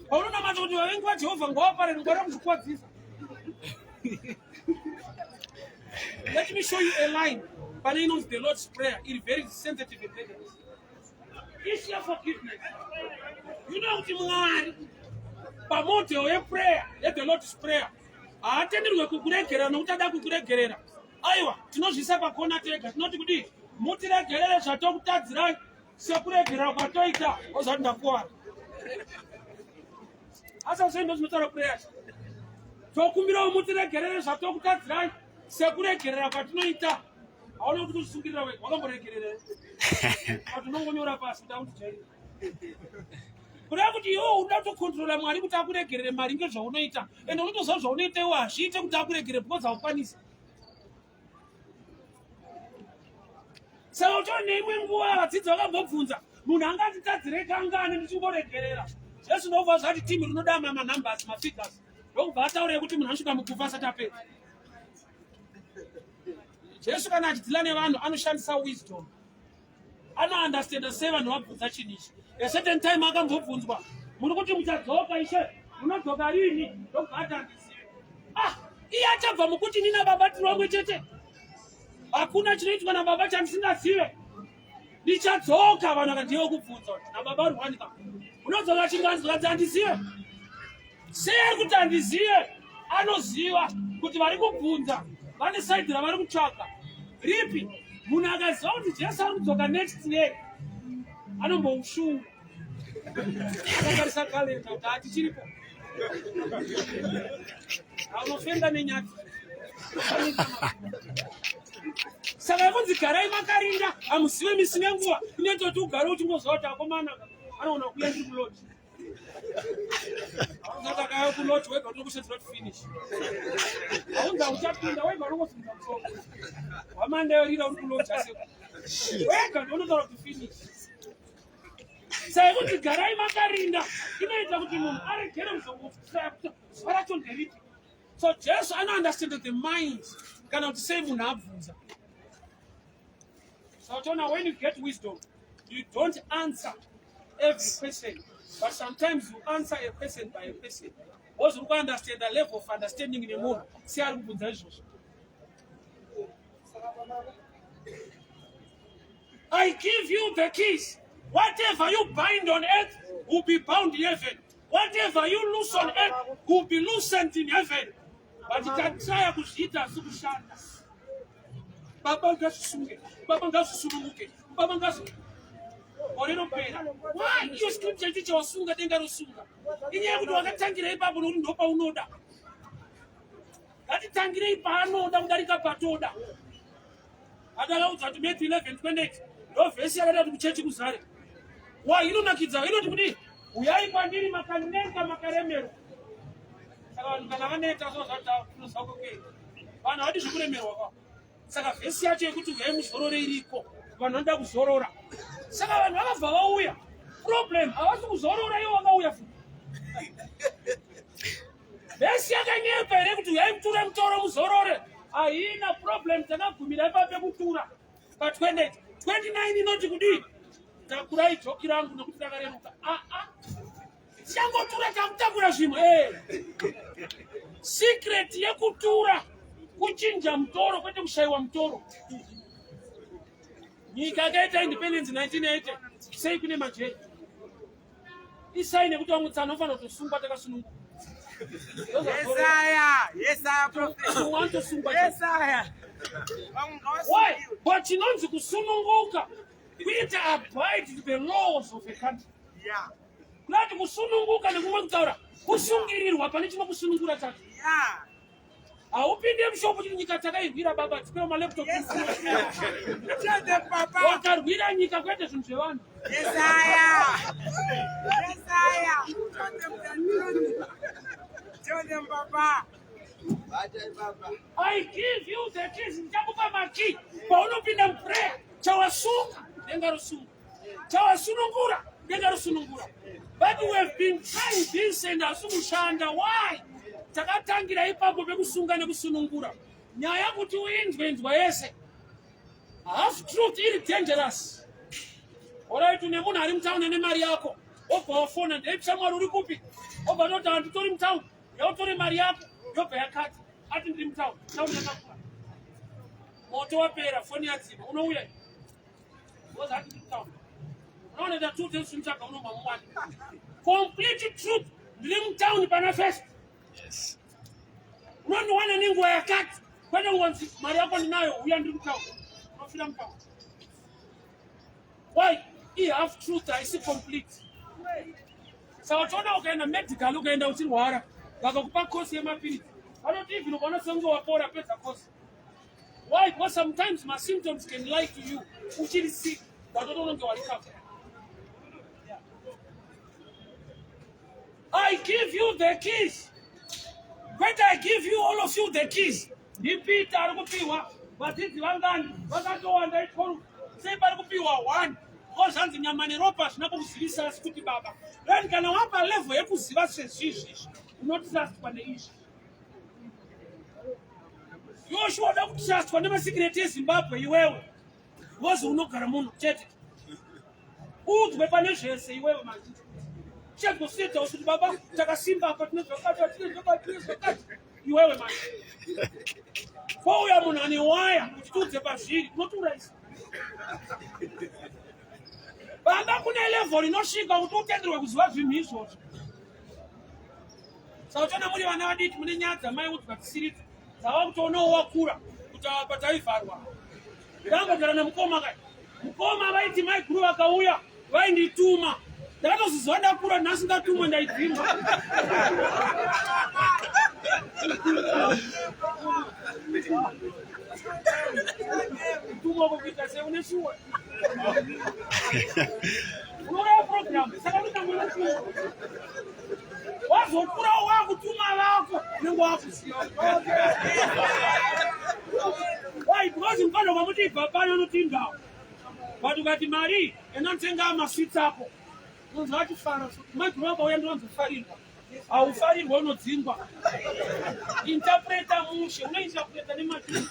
paunonamata kuti vavengi vaJehovha ngavaparare, ngwara kuzvikwadzisa. Let me show you a line pane inonzi the Lord's Prayer, iri very sensitive and dangerous. Issue ya forgiveness. You know kuti Mwari pamodel yeprayer yethe Lord's Prayer haatenderwe kukuregerera nokuti ada kukuregerera. Aiwa, tinozviisa pakona tega, tinoti kudii? Mutiregerere zvatokutadzirai sekuregerera kwatoita. Ozati ndakuwara. Asi azvo ndo zvinotaura prayer. Tokumbirawo mutiregerere zvatokutadzirai sekuregerera kwatinoita. Hauna kuti kuzvisungirira wega, wakamboregerera. But unongonyora pasi kuti akuti kureva kuti iwe unoda kutokontrola Mwari kuti akuregerere maringe zvaunoita, and unotoziva zvaunoita iwe hazviite kuti akuregerere because haukwanisi. Saka utori neimwe nguva vadzidzi vakambobvunza, munhu angatitadzire kangani ndichingoregerera? Jesu ndokubva zvati timu rinoda manumbers, mafigures, ndokubva ataura kuti munhu anosvika mukufa asati apedza. Jesu kana achidzila nevanhu anoshandisa wisdom, anounderstanda sei vanhu vabvunza chinhu ichi. A certain time akambobvunzwa, muri kuti muchadzoka Ishe, munodzoka rini? Ndokubva ati handizive. Ah, iye achabva mukuti nina Baba tiri vamwe chete, hakuna chinoitwa naBaba chandisingazive, ndichadzoka. Vanhu akandiye kubvunza kuti naBaba rwanika unodzoka chinganzi kanzi handizive. Sei ari kuti handizive? Anoziva kuti vari kubvunza vane saidhi ravari kutsvaka ripi. Munhu akaziva kuti Jesu ari kudzoka next year, anomboushunga akatarisa kalenda kuti hatichiripo, aunofenda nenyadzi. Saka yekunzi garai makarinda, hamuzive misi nenguva, inoita kuti ugare uchingoziva kuti akomana anoona kuya ndiri kulodge. Akauya kulodge wega unokushedzera kuti finish. Haunza uchapinda wega unongosumudza musoro. Wamanda yorira uri kulodge asi wega unotaura kuti finish. Saka yekuti garai makarinda inoita kuti munhu aregere kuzongozuva racho nderipi. So Jesu anounderstand the mind kana kuti sei munhu abvunza. So Tona, when you get wisdom, you don't answer every question, but sometimes you answer a question by a question. Wozi uri kuunderstand the level of understanding nemunhu sei ari kubvunza izvozvo. I give you the keys. Whatever you bind on earth will be bound in heaven. Whatever you loose on earth will be loosened in heaven. But tatraya kuzviita asi kushanda. Baba ngazvisunge, baba ngazvisununguke, baba ngazvi gore ropera. Why? Iyo scripture ichi chawasunga denga rosunga. Inyaya yekuti wakatangira ipapo nokuti ndopaunoda. Ngatitangirei paanoda kudarika patoda. Atakaudza kuti Matthew 11:28 ndo vhesi yakada kuti kuchechi kuzare. Why? Inonakidza, inoti kudii? Uyai kwandiri makaneta makaremerwa. Saka vanhu kana vaneta zvozvatonoziva kwekuenda. Vanhu havadi zvekuremerwa kwa. Saka vhesi yacho yekuti uyai muzorore iriko, vanhu vanoda kuzorora. Saka vanhu vakabva vauya. Problem havasi kuzorora, ivo vakauya futi. Vhesi yakanyepa here kuti uyai muture mutoro muzorore? Haina problem, takagumira ipapo pekutura pa 28. 29 inoti kudii? Takurai joki rangu nokuti rakareruka. Aa, tichangotura takutakura zvimwe. Secret yekutura kuchinja mutoro, kwete kushayiwa mutoro. Nyika yakaita independence 1980, sei kune majeri? Isai nekuti vamwe tsano vanofanira kutosungwa takasununguka. Yesaya, Yesaya prophet. Wanotosungwa. Yesaya. Why? But chinonzi kusununguka kuita abide to the laws of a country. Kunati kusununguka nekumwe kutaura kusungirirwa pane chinokusunungura chacho. Haupinde mushopu chiti nyika takairwira baba tipewo malaptop. Yes, Tell them, Papa. Wakarwira nyika kwete zvinhu zvevanhu. Yes, I am. Yes, I am. Tell them the truth. Tell them, Papa. I give you the keys. Ndichakupa makey. Paunopinda muprayer, chawasunga denga rosunga, chawasunungura denga rosunungura. But we have been trying this and hasi kushanda. Why? Takatangira ipapo pekusunga nekusunungura. Nyaya kuti uinzwe inzwa yese. Half truth iri dangerous. Alright, une munhu ari mutauni ane mari yako, wobva wafona, ndeipi shamwari uri kupi? Wobva toti handitori mutauni, yautore mari yako, yobva yakati ati ndiri mutauni, tauni yakakura. Moto wapera, foni yadzima, unouya wozi ati ndiri mutauni. Unoona ta two days uchimutsvaga unobva muwani. Complete truth, ndiri mutauni pana first. Yes. Unondiwana nenguva yakati, kwete kungonzi mari yako ndinayo, uya ndiri mutauni. Unofira mutauni. Why? I-half truth haisi complete. Saka toona ukaenda medical, ukaenda uchirwara, vakakupa course yemapiritsi, vanoti even ukaona sekunge wapora, pedza course. Why? Because sometimes my symptoms can lie to you. Uchiri sick, but unonge warecover. I give you the keys. Kwete I give you all of you the keys. NdiPeter ari kupiwa vadzidzi vangani vakatowanda i12 sei pari kupiwa 1 because zvanzi nyama neropa hazvina kukuzivisa asi kuti baba. Then kana wapa level yekuziva sezvizvi unotrustwa neizvi. Yoshua uda kutrustwa nemasikireti eZimbabwe iwewe. Wozi unogara muno chete. Udzwe pane zvese iwewe manje. Chegoseta kuti baba takasimba apa tine zvakati tine zvakati tine zvakati iwewe manje. Kwouya munhu ane waya kuti tiudze pazviri unotiurayisa. Baba kune level inosvika kuti utenderwe kuziva zvinhu izvozvo. Saka uchiona muri vana vadiki mune nyaya dzamai udzwa dzisiridzo dzava kutoonawo wakura kuti apa taivharwa. Ndangogara namukoma kai. Mukoma vaiti mai guru vakauya vaindituma. Ndakatoziziva ndakura nhasi ndatumwa ndaidzingwa. Kutumwa kukuita sei une shuwa. Unouraya program saka unotangoona shuwa. Wazokurawo wakutuma vako unenge wakuziva. Why? Because mufana ukamuti ibva pano unoti indawo. But ukati mari enda notenga masweets ako. Unonzwa achifara. Maiguru vakauya ndinonzofarirwa. Haufarirwa unodzingwa. Interpreta mushe, unointerpreta nemazviri.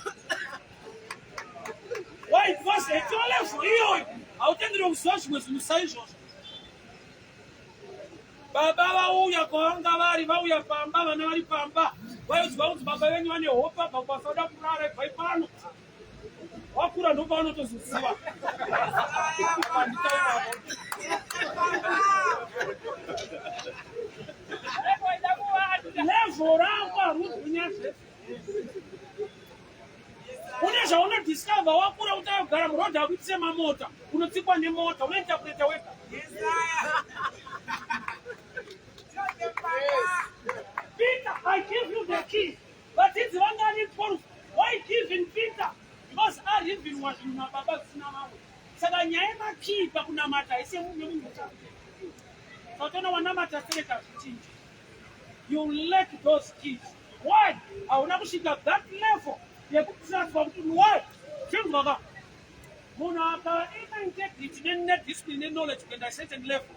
Why? Because at your level iyoyo hautenderwe kuziva zvimwe zvinhu saizvozvo. Baba vauya kwavanga vari, vauya pamba, vana vari pamba. Vaiudzwa kunzi baba venyu vane hope abva kubasa voda kurara, ibvai pano. Wakura ndopaunotozoziva. Level rako haruzi zvese. Une zvaunodiscover wakura kuti kugara murodhi akuitise mamota, unotsikwa nemota, unointerpreta wega. Yes, I am. Tell them, Papa. Peter, I give you the keys. Vadzidzi vangani 12. Why giving Peter? Because arivinwa zvinhu nababa zvisina vamwe. Saka nyaya yemakii pakunamata haisi yemunhu uchakutenda. Saka utaona wanamata sereka zvichinji. You lack those keys. Why? Hauna kusvika that level yekutrustwa kuti why? Chinzwa ka. Munhu akava ina integrity nediscipline neknowledge kuenda certain level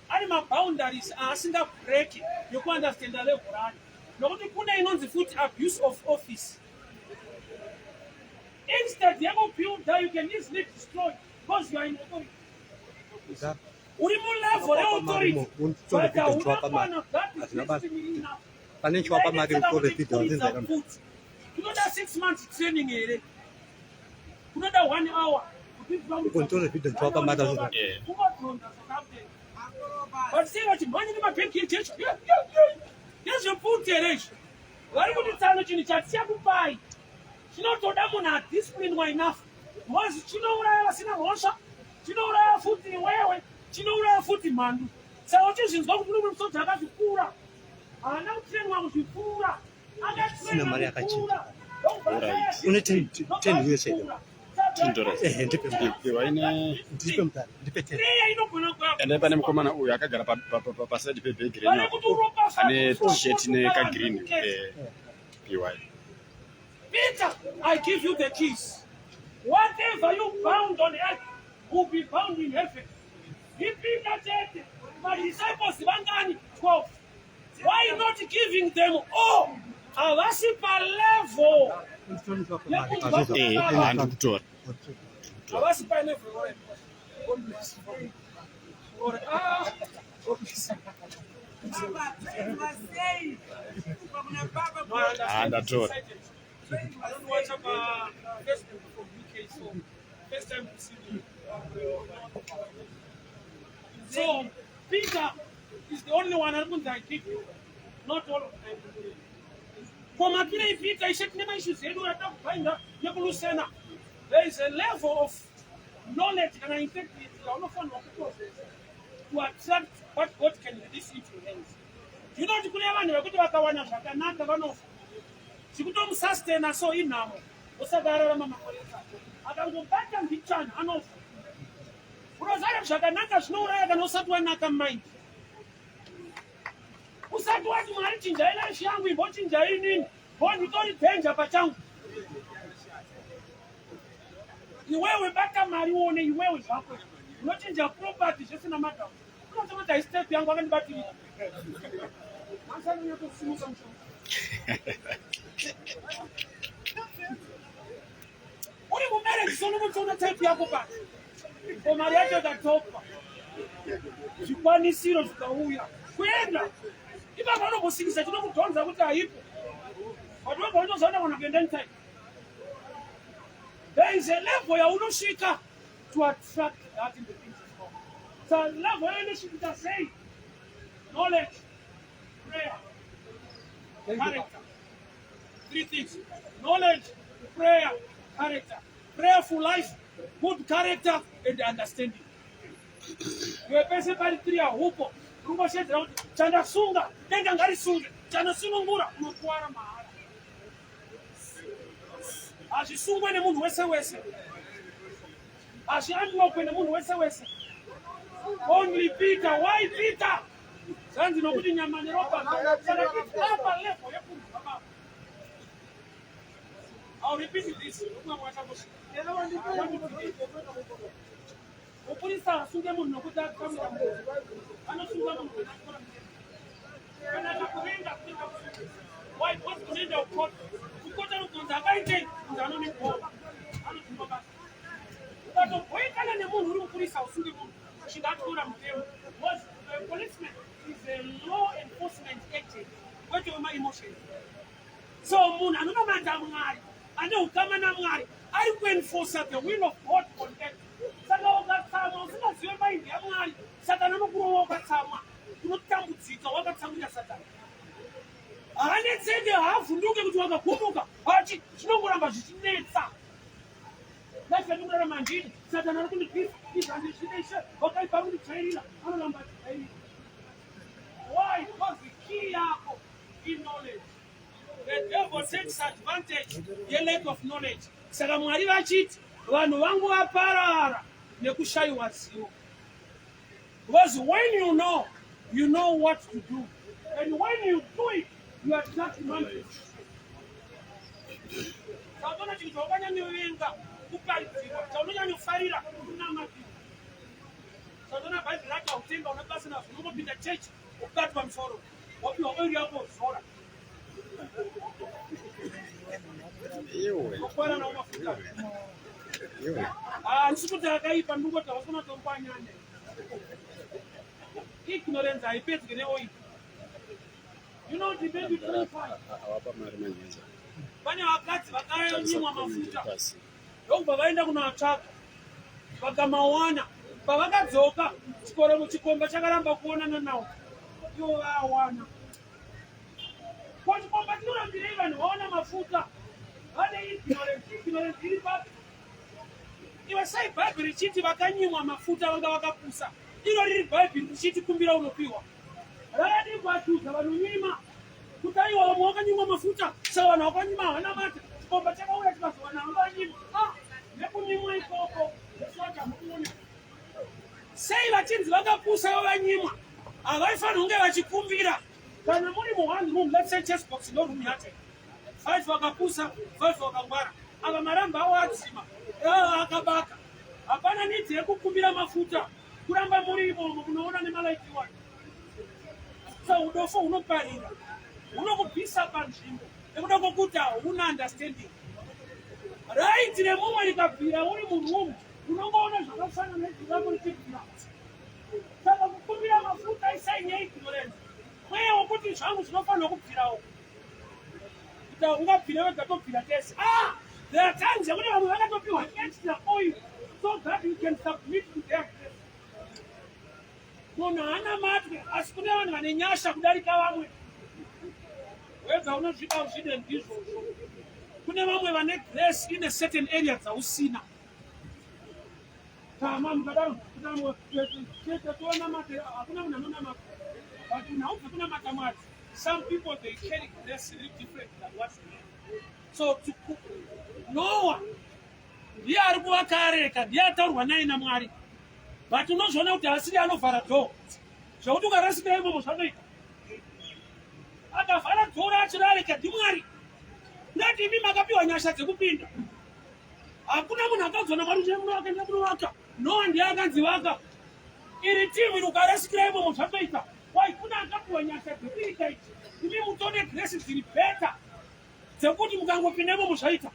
ane maboundaries aasingabreaki yekuunderstanda level racho nokuti kune inonzi futi abuse of office. Instead yekubuilda you can easily destroy because you are in authority. Uri mulevel reauthority but hauna kuwana that discipline enough. Pane chiwapa mari utore video wazinzera. Kunoda 6 months training here, kunoda 1 hour. Ukontore video chiwapa mari wazinzera. Yeah. Kungodhonza zvakapera. But sei vachimhanya nemabhegi echechi ndezvepfuti here izvi? Vari kuti tsano chinhu chatichakupai chinotoda munhu adisciplinwa enough because chinouraya vasina mhosva, chinouraya futi iwewe, chinouraya futi mhandu. Saka uchizvinzwa kuti unomwe musoja akazvipfuura haana kutrainwa kuzvipfuura. Sina mari yakachinja. Une 10 US here? $10. Ehe, ndipe mudhara. Piwa ine. Ndipe mudhara, ndipe 10. Endai pane mukomana uyu akagara paside pebhegi renyu apo. Ane t-shirt nekagreen. Piwai. Peter, I give you the keys. Whatever you bound on earth will be bound in heaven. NdiPeter chete. Madisciples vangani? 12. Why not giving them all? Havasi palevel. Handikutora. Havasi palevel. All right. God bless you. All right. Ah, God bless you. Baba, sei kubva kuna Baba. No, I understand. Ah, ndatora. Excited. I don't watch up Facebook from UK, so first time to see me. So Peter is the only one ari I give you, not all of them. Komatirei Peter, ishe tine maissues edu atakubhainda nekulusena. There is a level of knowledge kana integrity yaunofanirwa kuprocess to attract what God can release into your hands. Do you know kuti kune vanhu vekuti vakawana zvakanaka vanofa? Zvikutomusustena so inhamo, osaka ararama makore etatu, akangobata mbichana anofa. Unoziva zvakanaka zvinouraya kana usati wanaka mumind, usati wati, "Mwari, chinjai life yangu, imbochinjai inini bo nditori dhenja pachangu." Iwewe bata mari uone, iwewe zvako unochinja property zvisina madhamu. Unoona kuti haistep yangu akandibatirira masanonyatosimuka mushonga. Uri mumarriage, sonokutoona type yako pasi ko mari yacho ikatopa, zvikwanisiro zvikauya, kuenda ipapo anombosimbisa chinokudhonza kuti haipo, but webva unozoona kana kuenda anytime. There is a level yaunosvika to attract that in the things of God. So level yaunosvikita sei? Knowledge, prayer, character. Three things: knowledge, prayer, character. Prayerful life, good character and understanding. Iwe pese pari tiri ahupo, rungoshedzera kuti chandasunga denga ngarisunge, chandasunungura, unokuwara mahara. Hazvisungwe nemunhu wese wese, hazviunlockwe nemunhu wese wese. Only Peter. Why Peter? Zvanzi nokuti nyama neropa. Saka apa level yekunzwa baba. I'll repeat this. Mupurisa asunge munhu nokuti akamira munhu, anosunga munhu kana atora mutemo, kana akakuvenga kutenga kusunga. Why? Because kunoenda kukota, kukota nokunzi akaitei, kunzi anonegova, anodzingwa basa. Ukatobhoikana nemunhu uri mupurisa, usunge munhu chingatyora mutemo, because a policeman is a law enforcement agent, kwete wemaemotions. So munhu anonamata Mwari, ane ukama naMwari, ari kuenforca the will of God on earth. Saka ukatsamwa usingazive mind yaMwari, Satani anokurova. Ukatsamwa unotambudzika, wakatsamwira Satani haanetseke, haavhunduke kuti wakagumuka hachi, zvinongoramba zvichinetsa. Life yandikurarama handini, Satani ari kundibvisa izvi, handizvide, Ishe, wakaipa kundijairira, anoramba achijairira. Why? Because the key yako iknowledge. The devil takes advantage yelack of knowledge. Saka Mwari vachiti vanhu vangu vaparara nekushayiwa zivo, because when you know, you know what to do, and when you do it, you attract money. Chautona chinhu chaukanyanyovenga kuparidzirwa, chaunonyanyofarira kunamatirwa. Chautona Bhaibheri rako hautenga, una basa nazvo, unongopinda chechi, ubatwa musoro, wapiwa oiri yako, zora. Iwe. Ukwana nawo mafuta. Iwe. Handisi kuti akaipa, ndingoti hausona tombo anyanya. Ignorance haipedzwi neoil. You know the baby 25. Awapa mari manyenza. Pane vakadzi vakanyimwa mafuta, Pasi. ndokubva vaenda kunoatsvaka, vakamawana. Pavakadzoka, chikoro chikomba chakaramba kuonana nawo ivo vaawana. Ko chikomba chinorambirei vanhu vaona mafuta? Vane ignorance. Ignorance iri papi? Iwe, sei Bhaibheri richiti vakanyimwa mafuta vanga vakapusa, iro riri Bhaibheri richiti kumbira unopiwa? Rakadii kuachuza vanonyima? Kuti aiwa vamwe vakanyimwa mafuta, saka vanhu vakanyima havana mata. Chikomba chakauya chikazowana vanga vanyimwa. Ah, nekunyimwa ikoko Jesu wacho hamukuona. Sei vachinzi vakapusa ivo vanyimwa? Havaifanira kunge vachikumbira. Kana muri mu one room, let's say chess box ndo room yacho. Five vakapusa, five vakangwara. Ava maramba awo adzima, ava akabaka. Hapana need yekukumbira mafuta. Kuramba muri imomo munoona nemalaiti iwayo. So udofo hunoparira, hunokubvisa panzvimbo nekuda kwokuti hauna understanding. Right remumwe rikabvira uri muroom unongoona zvakafanana nezwi rako richibvira. Saka kukumbira mafuta isaini yeignorance. Mweya wokuti zvangu zvinofanirwa kubvirawo. Kuti ungabvire wega tobvira tese. Ah, there are times yekuti vamwe vakatopiwa extra oil so that you can submit to their grace. Munhu haana matwe asi kune vanhu vane nyasha kudarika vamwe. Wega unozvida uzvide ndizvozvo. Kune vamwe vane grace in a certain area dzausina. Kama mukadaro tonamata hakuna munhu anonamata but munhu haubve kunamata Mwari. Some people they carry grace really different than what you have. So to Noah ndiye ari kuvaka areka ndiye ataurwa naye naMwari but unozviona kuti asiri anovhara dhoo zvekuti ukarasika imomo zvanoita akavhara dhoo racho raareka ndimwari ndati imi makapiwa nyasha dzekupinda hakuna munhu akaudzwa namwari kuti munovaka enda kunovaka noa ndiye akanzi vaka iri timu iri ukarasikira imomo zvatoita wai kuna akapiwa nyasha dzekuita ichi imi mutone grace dziri better dzekuti mukangopinda imomo zvaita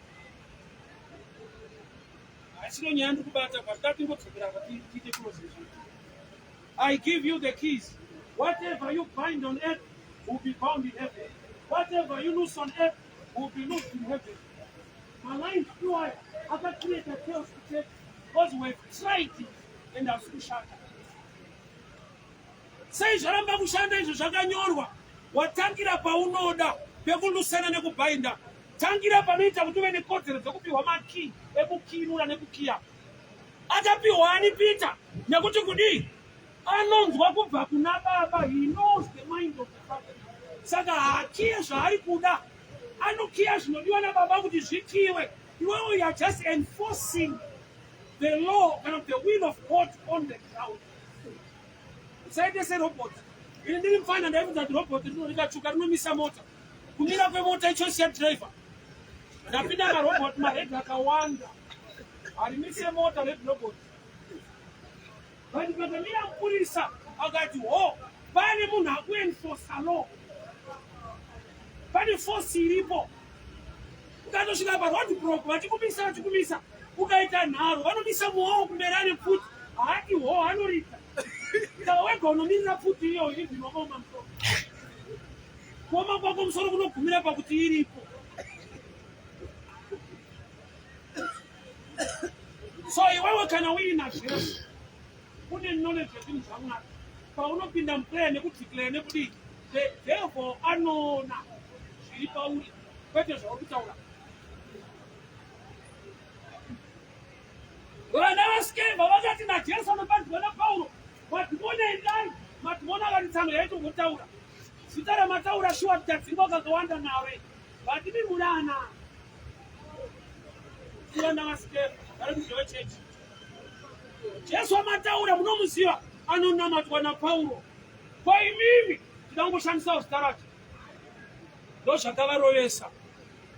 Haisiro nyaya ndikubata but ngatingodzokera apa tiite close izvi. I give you the keys. Whatever you bind on earth will be bound in heaven. Whatever you loose on earth will be loosed in heaven. Malines iwayo akacreata chaos kuchurch because we've tried it and hazisi kushanda. Sei zvaramba kushanda izvo zvakanyorwa? Watangira paunoda pekulusana nekubhainda. Tangira panoita kuti uve nekodzero dzekupiwa makii ekukiinura nekukiya. Akapiwa ani Peter? Nekuti kudii? Anonzwa kubva kuna Baba. He knows the mind of the Father. Saka haakiye zvaari kuda, anokiya zvinodiwa naBaba kuti zvikiwe. Iwewe you are just enforcing the law kana the will of God on the ground. Usaite serobot. Ini ndiri mfana ndaibvunza kuti robot rino rikatsvuka rinomisa mota. Kumira kwemota ichoice yadriver. Ndapinda marobot mared akawanda. Harimise mota red robot. But pakamira mupurisa akati ho pane munhu akuenforsa law. Pane force iripo. Ukatosvika paroad block vachikumisa vachikumisa ukaita nharo vanomisa muwawo kumberi ane pfuti haati ho anoridza saka wega unomirira pfuti iyo iri wakaoma musoro kuoma kwako musoro kunogumira pakuti iripo so iwewe kana uina Jesu une knowledge yezvinhu zvaMwari paunopinda muprayer nekudeclare nekudii the devil anoona zviri pauri kwete zvauri kutaura vana vaSkeva vakati naJesu anopanzwa naPauro madhimoni endai madhimoni akati tsano yaitongotaura zita ramataura shuwa tadzingwa kakawanda nawe but imi murana vana vaSkeva vari mudyo chechi Jesu amataura munomuziva anonamatwa naPauro ko imimi tinangoshandisawo zita racho ndozvakavarovesa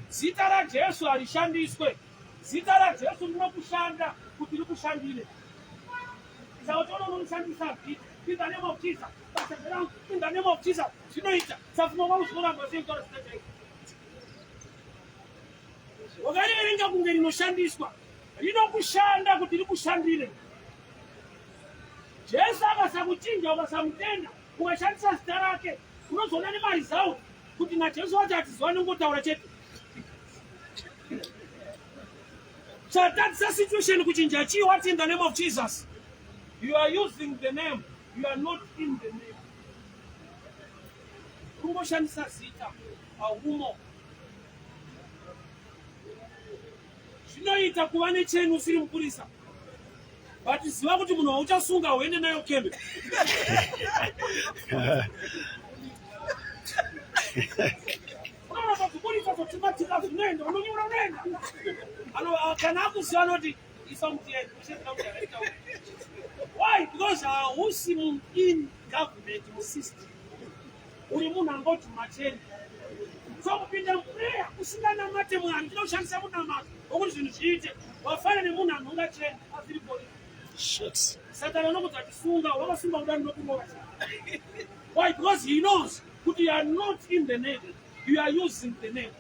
zita raJesu harishandiswe zita raJesu rinokushanda kuti rikushandire saka toona unomushandisa vhita in the name of Jesus basa nderangu in the name of Jesus zvinoita safuma kwangu zvinoramba sei kutaura zita chaiko wakariverenga kunge rinoshandiswa rinokushanda kuti rikushandire Jesu akasakuchinja ukasamutenda ukashandisa zita rake unozoona nemaresult kuti naJesu wacho atiziva nongotaura chete chatadzisa situation kuchinja chii what in the name of Jesus you are using the name you are not in the name kungoshandisa zita haumo zvinoita kuva necheni usiri mupurisa but ziva kuti munhu wauchasunga uende nayo kembe Unoona kuburitsa zotimatika zvinoenda, unonyura unoenda. Ano kana akuziva anoti isa mutiyeni, Why? Because hausi mu in government mu system. Uri munhu angoti macheni. So kupinda muprayer usinganamate Mwari, tinoshandisa munamato wokuti zvinhu zviite. Wafana nemunhu anhonga cheni asiri polisi. Shit. Satani anokudza kuti sunga, wakasunga kudani nokurova. Why? Because he knows kuti you are not in the name. You are using the name.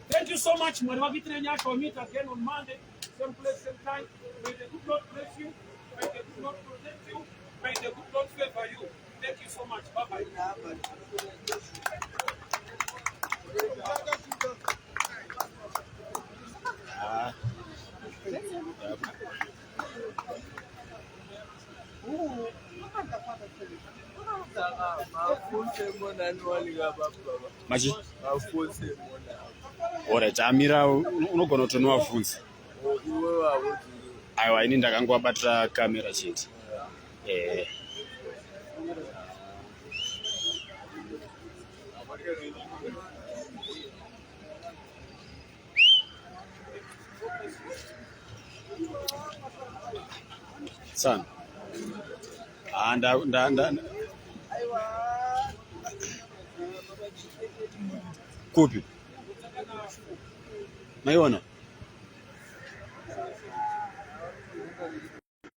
Thank you so much. Mwari wakuitire nyasha. We meet again on Monday. Same place, same time. May the good Lord bless you. May the good Lord protect you. May the good Lord favor you. Thank you so much. Bye-bye. Machi? Alright, amira unogona kutonovabvunza. Aiwa, ini ndakangovabatira kamera chete. Eh. Sana. Ah, nda nda nda kupi? Maiona?